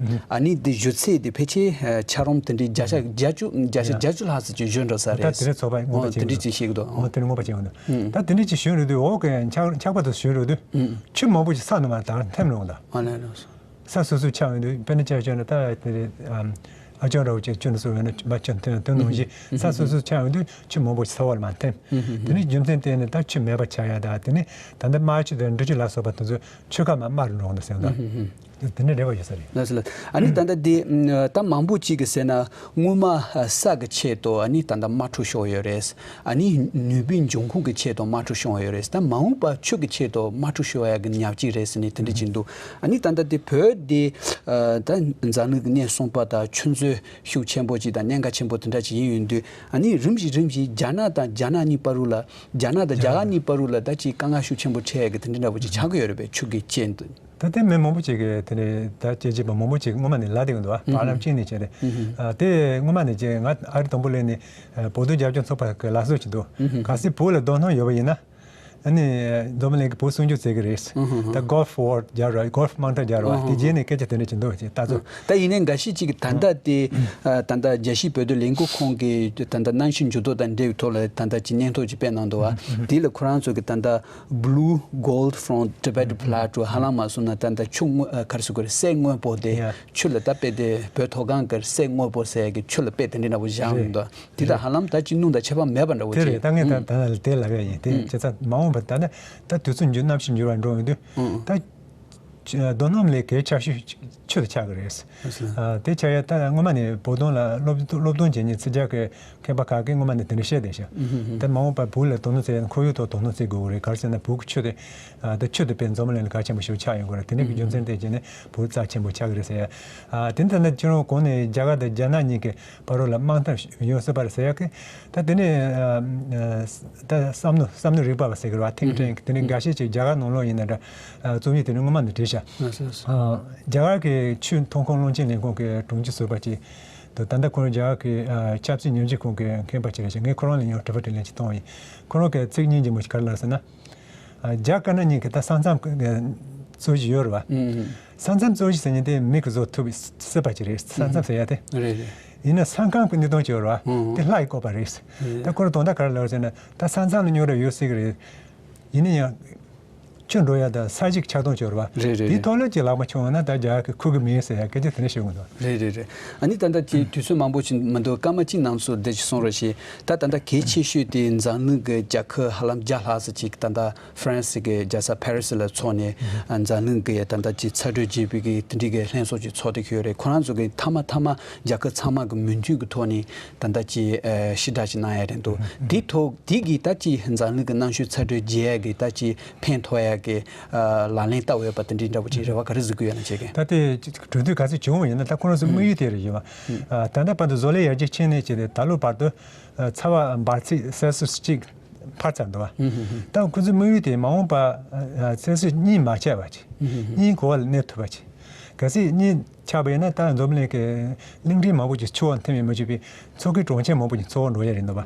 ཨ་ནི་འདི་བཞུ་ཚད་དེ་ཕལ་ཆེར་ཨ་འཁྱགས་རོམ་དེ་འདྲའི་བརྒྱ་ཆ་བརྒྱད་ཅུ་བརྒྱ་ཆ་བརྒྱད་ཅུ་ལྷག་ཙམ་ཅིག་བཞུ་འགྲོ་ས་རེད། ད་དེ་འདྲའི་ཚོད་དཔག་ངོ་མ་ཨོ་བྱེད་དེ་འདྲའི་ཀྱི་ཤེས་ཀྱི་འདུག་ཨོ་དེ་འདྲ་ངོ་མ་བྱེད་ཀྱི་འདུག་ད་དེ་འདྲའི་ཅིག་བཞུ་འགྲོ་དུས་འོག་གི་འཁྱགས་འཁྱགས་པ་དེ་བཞུ་འགྲོ་དུས་ཆུ་མང་པོ་ཞིག་ས་ནང་མར་དར་འཐིམ་འགྲོ་གི་འདུག་ཨ་ལས་ལོས། ས་སོ་སོ་ཆགས་ཡོང་དུས་དཔེར་ན་ཆ་བཞག་ན་ད་དེ་རེད། ཨ་ཅོ་འདྲ་བོ་ཅིག་ཆུ་ནང་སོ་ཡོང་ན་མ་ཆུ་འཐིམ་དོན་ནང་བཞིན་ས་སོ་སོ་ཆགས་ཡོང་དུས་ཆུ་མང་པོ་ཞིག་ས་འོག་ལ་མར་འཐིམ། དེ་ནས་རྒྱུ་མཚན་དེ་ནི་ད་ཆུ་མེད་པ་ཆགས་ཡ་ད་དེ་ནས་ད་ལྟ་རྨ་ཆུ་དང་འབྲི་ཆུ་ལ་སོགས་པ་དེ་ཚོ་ཆུ་ཁ་མར་དམའ་རུ་འགྲོ་གི་འདུག་ཟེར་ཡོང་ད། དེ་ནི་འབྲེལ་བ་ཡོད་ས་རེད། ལགས་སོ་ལགས། ཨ་ནི་ད་ལྟ་དེ་ད་མང་པོ་ཅིག་གིས་ཟེར་ན་སྔོན་མ་ས་གི་ཆེད་དུ་ཨ་ནི་ད་ལྟ་དམག་འཁྲུག་ཤོར་ཡོད་རེད། ཨ་ནི་ནུས་པའི་འབྱུང་ཁུངས་ཀྱི་ཆེད་དུ་དམག་འཁྲུག་བྱུང་བ་ཡོད་རེད། ད་མ་འོངས་པར་ཆུ་གི་ཆེད་དུ་དམག་འཁྲུག་ཤོར་ཡ་གི་ཉག་གཅིག་རེད་ཟེར་ནས་དེ་འདྲ་ཅིག་འདུག་ཨ་ནི་ད་ལྟ་དེ་བོད་དེ་ད་འཛམ་གླིང་གི་སྣེ་གསུམ་པ་དང་ཆུ་མཛོད་ཤུགས་ཆེན་པོ་ཅིག་དང་གནད་འགག་ཆེན་པོ་དེ་འདྲ་ཅིག་ཡིན་ཡོང་དུས། ཨ་ནི་རིམ་བཞིན་རིམ་བཞིན་རྒྱ་ནག་དང་རྒྱ་ནག་གཉིས་བར་དུ་ལ་རྒྱ་ནག་དང་རྒྱ་གར་གཉིས་བར་དུ་ལ་ད་ཅིག་དཀའ་ངལ་ཤུགས་ཆེན་པོ་འཕྲད་ཡ་གི་དེ་འདྲ་འདྲ་པོ་ཅིག་ཆགས་ཀྱི་ཡོད་རེད་པས། ཆུ་གི་ཆེད་དུ། ད་ལྟའི་མི་མང་པོ་ཅིག་གིས་དེ་ནས་ད་སྐྱེས་ཆེན་པ་མང་པོ་ཅིག་སྔོན་མ་ནས་ལབ་བསྡད་ཀྱི་འདུག་བ། བར་ལམ་གཅིག་ནས་བྱས་ཏེ། ཨ་དེ་སྔོན་མ་ནས་ཅིག་ང་ཨ་རི་དང་པོ་སླེབས་ནས་ཨ་བོད་དོན་རྒྱབ་སྐྱོར་ཚོགས་པ་གི་ལག་བཟོ་བྱེད་འདུག་གལ་སྲིད་བོད་ལ་རྡོ་སྣུམ་ཡོད་པ་ཡིན་ན། ཨ་ནི་འཛམ་གླིང་གི་བོད་སྲུང་སྐྱོབ་བྱེད་ཀྱི་རེད། ད་Gulf War རྒྱག་རོགས། Gulf Mountain རྒྱག་རོགས། དེ་རྗེས་ནས་སྐད་ཆ་དེ་འདྲ་བྱེད་འདུག་ཅེས་ལྟ་ཚོད། ད་ཡིན་ནའི་འགའ་ཤས་ཅིག་གིས་ད་ལྟ་དེ་ཨ་ད་ལྟ་རྒྱལ་སྤྱིའི་བོད་དོན་ལས་འགུལ་ཁང་གི་ད་ལྟ་གནམ་གཤིས་འགྱུར་ལྡོག་དང་འབྲེལ་བའི་ཐོག་ལ་ད་ལྟ་ཅིག་སྙན་ཐོ་ཅིག་སྤེལ་གནང་འདུག་བ། དེ་ལ་ཁོ་རང་ཚོ་གི་ད་ལྟ། Blue Gold from Tibet Plateau ཧ་ལམ་མ་སོང་ན་ད་ལྟ་ཆུ་སྔོ་ཨ་ག་རེ་ཟེར་དགོས་རེད། གསེར་སྔོན་པོ་དེ་ཡ་ཆུ་ལ་ད་དཔེ་དེ་བོད་མཐོ་སྒང་གི་གསེར་སྔོན་པོ་ཟེར་གི་ཆུ་ལ་དཔེ་དེ་འདྲ་འདྲ་པོ་བཞག་རེད། འདུག་དེ་ད་རེད། ཧ་ལམ་ད་ཅི་སྣུམ་དང་ཁྱད་པར་མེད་པ་འདྲ་པོ་དེ་ཅིག་རེད། ད་ངས་ད་ཨུམ། ད་ལྟ་དེ་ལབ་ཡ་ཡིན། དེ་ཨུམ། བྱས་ཙང་མ་འོངས་པ་ད་ནི་ད་དུས་ཚོད་འགྱུར་གནམ་གཤིས་འགྱུར་བ་འགྲོ་ཡོང་དུས་ཨུམ། ད་ཆུ་རྡོ་སྣུམ་ལས་གལ་ཆེ་ཤོས་ ཆུ་དེ་ཆགས་ཀྱི་རེད། ཨ་དེ་ཆགས་ཡ་ད་སྔོན་མ་ནས་བོད་དོན་ལ་སློབ་སློབ་སྟོན་བྱེད་མཁན་ཕྱི་རྒྱལ་གྱི་མཁས་པ་ཁག་གིས་སྔོན་མ་ནས་དེ་འདྲ་བཤད་བསྡད་ཤག་ད་མ་འོངས་པར་བོད་ལ་དོ་སྣང་བྱེད་ཡ་ཁོར་ཡུག་ཐོག་དོ་སྣང་བྱེད་དགོས་ཀྱི་རེད། ག་རེ་ཟེར་ན་བོད་ཀྱི་ཆུ་དེ་ད་ཆུ་དེ་དཔེ་འཛམ་བུ་གླིང་ལ་གལ་ཆེན་པོ་ཞིག་ཆགས་ཡོང་གི་རེད། དེ་འདྲ་གི་རྒྱུ་མཚན་དེ་བྱས་ནས་བོད་རྩ་ཆེན་པོ་ཆགས་ཀྱི་རེད་ཟེར་ཡ། དེ་ནི་ད་ལྟ་ཁྱེད་རང་གོང་ནས་རྒྱ་གར་དང་རྒྱ་ནག་གཉིས་ཀྱི་བར་ལ་དམག་འཐབ་ཡོང་སྲིད་པ་རེད་ཟེར་ཡ་གི་ད་དེ་ནས་ད་བསམ་བློ་བསམ་བློ་རིག་པ་བ་ཟེར་གི་རེད་བ། ཐིང་ཀྲེང་དེ་ནས་འགའ་ཤས་ཅིག་རྒྱ་གར་ནང་ལོགས་ཡིན་ན་འདྲ་རྩོམ་ཡིག་དེ་ནས་སྔོན་མ་ནས་བྲིས་ཤག་རྒྱ་གར་གྱི་ཆུ་ཐོན་ཁུངས་བློན་ཆེན་ལས་ཁུངས་ཀྱི་དྲུང་ཆེ་ཟུར་པ་ཅིག་ད་ད་ལྟ་ཁོ་རང་རྒྱ་གར་གྱི་ཆབ་སྲིད་ཉམས་ཞིབ་ཁང་གི་མཁས་པ་ཅིག་རེད་ཤག་ངས་ཁོ་རང་ལ་ཡང་དྲི་བ་དྲིས་ལན་ཅིག་བཏང་བ་ཡིན། ཁོ་རང་གི་ཚིག་སྙིང་རྗེ་མོ་ཞིག་ག་རེ་ལབ་ཟེར་ན། རྒྱ་དཀར་ནག་གཉིས་ཀྱི་ད་ས་མཚམས་ཀྱི་རྩོད་གཞི་ཡོད་རེད་བ། ས་མཚམས་རྩོད་གཞི་ཟེར་མཁན་དེ་མི་གིས་བཟོ་ཐུབ་སྲིད་པ་ཅིག་རེད། ས་མཚམས་ཟེར་ཡ་དེ། རེད་རེད། ཡིན་ན་ས་ཁམས་ཀྱི་གནད་དོན་ཅིག་ཡོད་རེད་བ། དེ་ལྷ་ཡིས་བཀོད་པ་རེད། ད་ཁོ་རང་དོན་དག་ག་རེ་ལབ་ཟེར་ན་ད་ས་མཚམས་ལ་རྙོག་དྲ་ཡོད་སྲིད་ཀྱི་རེད། ཡིན་ན་ཡང་ཆུ་འགྲོ་ཡ་དང་ས་གཞི་ཆག་སྡང་ཅིག་ཡོད་རེད་བ། རེད་རེད་དེའི་རེད། ཐོག་ལ་ཅིག་ལག་པ་འཁྱོངས་ཡོང་ན་ད་རྒྱ་གར་གྱིས་ཁུར་གི་མིན་ཟེར་ཡ་སྐད་ཆ་དེ་འདྲ་ཤོད་གི་འདུག་རེད་རེད་རེད། ཨ་ནི་ད་ལྟ་དེ་དུས་ཚོད་མང་པོ་ཞིག་མི་འདུག་སྐར་མ་གཅིག་ནང་ཚུད་འདི་ཅིག་གསུང་རོགས་བྱེད། ད་ད་ལྟ་གལ་ཆེ་ཤོས་དེ་འཛམ་གླིང་གི་རྒྱལ་ཁབ་ཧ་ལམ་བརྒྱ་ལྷག་ཙམ་ཅིག་ད་ལྟ་ཧྥ་རན་སི་གི་རྒྱལ་ས་ཕ་རི་སི་ལ་འཚོགས་ནས་འཛམ་གླིང་གི་ད་ལྟ་ཅིག་ཚ་དྲོད་རྒྱས་པའི་གི་དེ་འདྲའི་གི་ལྷན་ཚོགས་ཅིག་ཚོགས་བསྡད་ཀྱི་ཡོད་རེད། ཁོ་རང་ཚོ་གི་མཐའ་མ་མཐའ་མ་རྒྱལ་ཁབ་ཚང་མ་གི་མོས་མཐུན་གི་ཐོག་ནས་ད་ལྟ་ཅིག་ཞི་དྲག་ཅིག་གནང་ཡ་རེད་འདུག་དེའི་ཐོག་དེ་གི་ད་ཅིག་འཛམ་གླིང་གི་གནམ་གཤིས་ཚ་དྲོད་རྒྱས་ཡ་གི་ད་ཅིག་ཕན་ཐོགས་ཡ་གི་ལག་ལེན་བསྟར་འོས་པ་དེ་འདྲའི་འདྲ་པོ་ཅིག་རེ་བ་ག་རེ་གཟིགས་ཀྱི་ཡོད་ན་ཁྱེད་ཀྱིས། ད་དེ་གྲོས་མཐུན་ག་ཚོད་བྱུང་བ་ཡིན་ན་ད་ཁོ་རང་ཚོའི་དམིགས་ཡུལ་དེ་རེད་ཡོད་པ། ད་ལྟ་བར་དུ་བཟོ་ལས་ཡར་རྒྱས་ཕྱིན་ནས་བྱས་ཏེ་ད་ལོ་བར་དུ་ཚ་བ་འབར་ཚད་སེལ་སིས་གཅིག་འཕར་ཚར་འདུག་བ། ད་ཁོ་ཚོའི་དམིགས་ཡུལ་དེ་མ་འོངས་པ་སེལ་སིས་གཉིས་མ་ཆག་པ་ཅིག་གཉིས་གོ་བ་ལ་གནས་ཐུབ་པ་ཅིག་གལ་སྲིད་གཉིས་ཆག་པ་ཡིན་ན་ད་འཛམ་གླིང་གི་གླིང་ཕྲན་མང་པོ་ཅིག་ཆུ་བ་འཐིམ་ཡང་མི་བྱེད་པའི་མཚོ་ཁའི་གྲོང་ཁྱེར་མང་པོ་ཅིག་འཚོ་བ་འགྲོ་ཡ་རེད་འདུག་བ།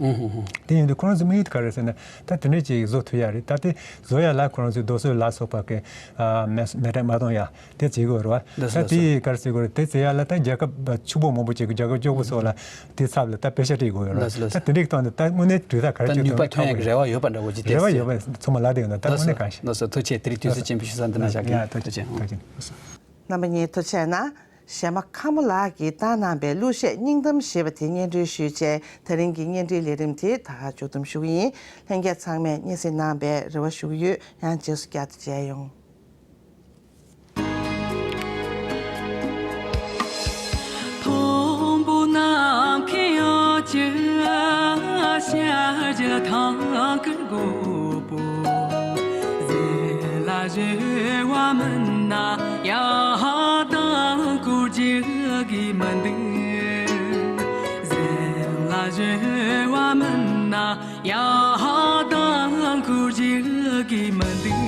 དེ་ཡིན་དུས་ཁོ་རང་ཚོའི་དམིགས་ཡུལ་དེ་ག་རེ་ཟེར་ན་ད་དེ་འདྲས་ཅིག་བཟོ་ཐུབ་ཡ་རེད། ད་དེ་བཟོ་ཡ་ལ་ཁོ་རང་ཚོའི་རྡོ་སོལ་ལ་སོགས་པ་གི་མེ་མེ་སྲེག་མ་གཏོང་ཡ་དེ་བྱེད་དགོས་རེད་བ། ད་དེ་ག་རེ་ཟེར་དགོས་རེད། དེ་བྱེད་ཡ་ལ་ད་རྒྱལ་ཁབ་ཕྱུག་པོ་མང་པོ་ཅིག་གི་རྒྱལ་ཁབ་སྐྱོ་པོ་སོགས་ལ་དེ་ཚབ་ལ་ད་པེ་ཤ་སྤྲད་དགོས་ཡོད་རེད། ད་དེ་འདྲས་བཏང་ནས་ད་དངོས་གནས་གྲོས་ཐག་ག་རེ་ད་ཆོད་ནུས་པ་ཐོན་ཡ་གི་རེ་བ་ཡོད་པ་འདྲ་བོ་ཅིག་རེ་བ་ཡོད་པ་ཚང་མ་ལ་དེ་ཡོད་ན་ད་དངོས་གནས་གང་ཤེས། ལགས་སོ་ཐུགས་རྗེ་ཆེ། དེ་རིང་དུས་ཚོད་ཆེན་པོ་ཞིག་ས་འདི་ན་བཞག་གི་ཡ་ཐུགས་རྗེ་ཆེ། ཐུགས་རྗེ་ཆེ། རྣམ་པ་གཉིས་ཐུགས་རྗེ་གནང་། གཞས་མ་ཁ་མོ་ལགས་ཀྱིས་བཏང་གནང་པའི་གླུ་གཞས་སྙིང་གཏམ་ཞེས་པ་དེ་སྙན་སྒྲོན་ཞུས་རྗེས་དེ་རིང་གི་བརྙན་འཕྲིན་ལས་རིམ་དེ་ད་ག་མཇུག་བསྡོམས་ཞུ་གི་ཡིན། ལྷན་རྒྱས་ཚང་མས་སྙན་སེང་གནང་པའི་རེ་བ་ཞུ་གི་ཡོད། ཡང་རྗེས་སུ་བསྐྱར་དུ་མཇལ་ཡོང་། མཐོན་པོ་ནམ་མཁའི་འོག་གི་ཤར་གྱི་ཐང་དཀར་སྒོར་པོ། གཟན་ལ་བཞོན་པ་མིན་ན་ཡང་ལྟ་སྐོར་རྒྱག་གི་མི་འདུག་གཟན་ལ་བཞོན་པ་མིན་ན་ཡང་ལྟ་སྐོར་རྒྱག་གི་མི་འདུག་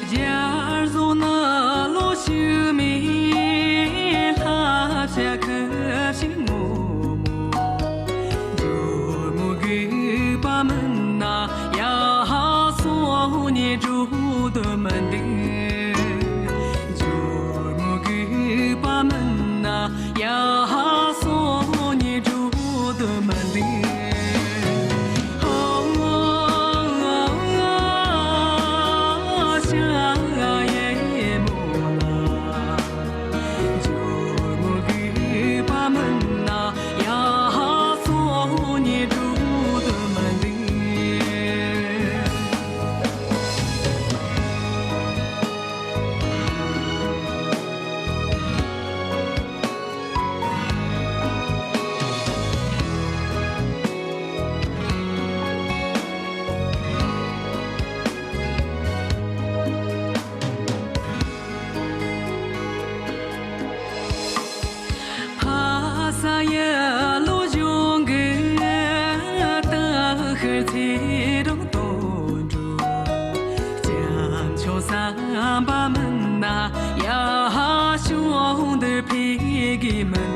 རྒྱལ་བཟང་ནགས་ལོ་ཕྱུག་མའི་ལྷ་བྱ་ཁ་ཞིག་ངོ་མོ། འཇོལ་མོ་རྒུད་པ་མིན་ན་ཡར་སོང་ནས་འགྲོ་འདོད་མི་འདུག་འཇོལ་མོ་རྒུད་པ་མིན་ན་ཡར་སོང་ནས་འགྲོ་འདོད་མི་འདུག་ཕ་ས་ཡི་ལོ་གཞོན་གི་ད་ཤི་ཚེ་རང་དོན་འགྲུབ། སྐྱབས་མཆོག་བསམ་པ་མིན་ན་ཡར་ཕྱོགས་འདིར་ཕེབས་གི་མི་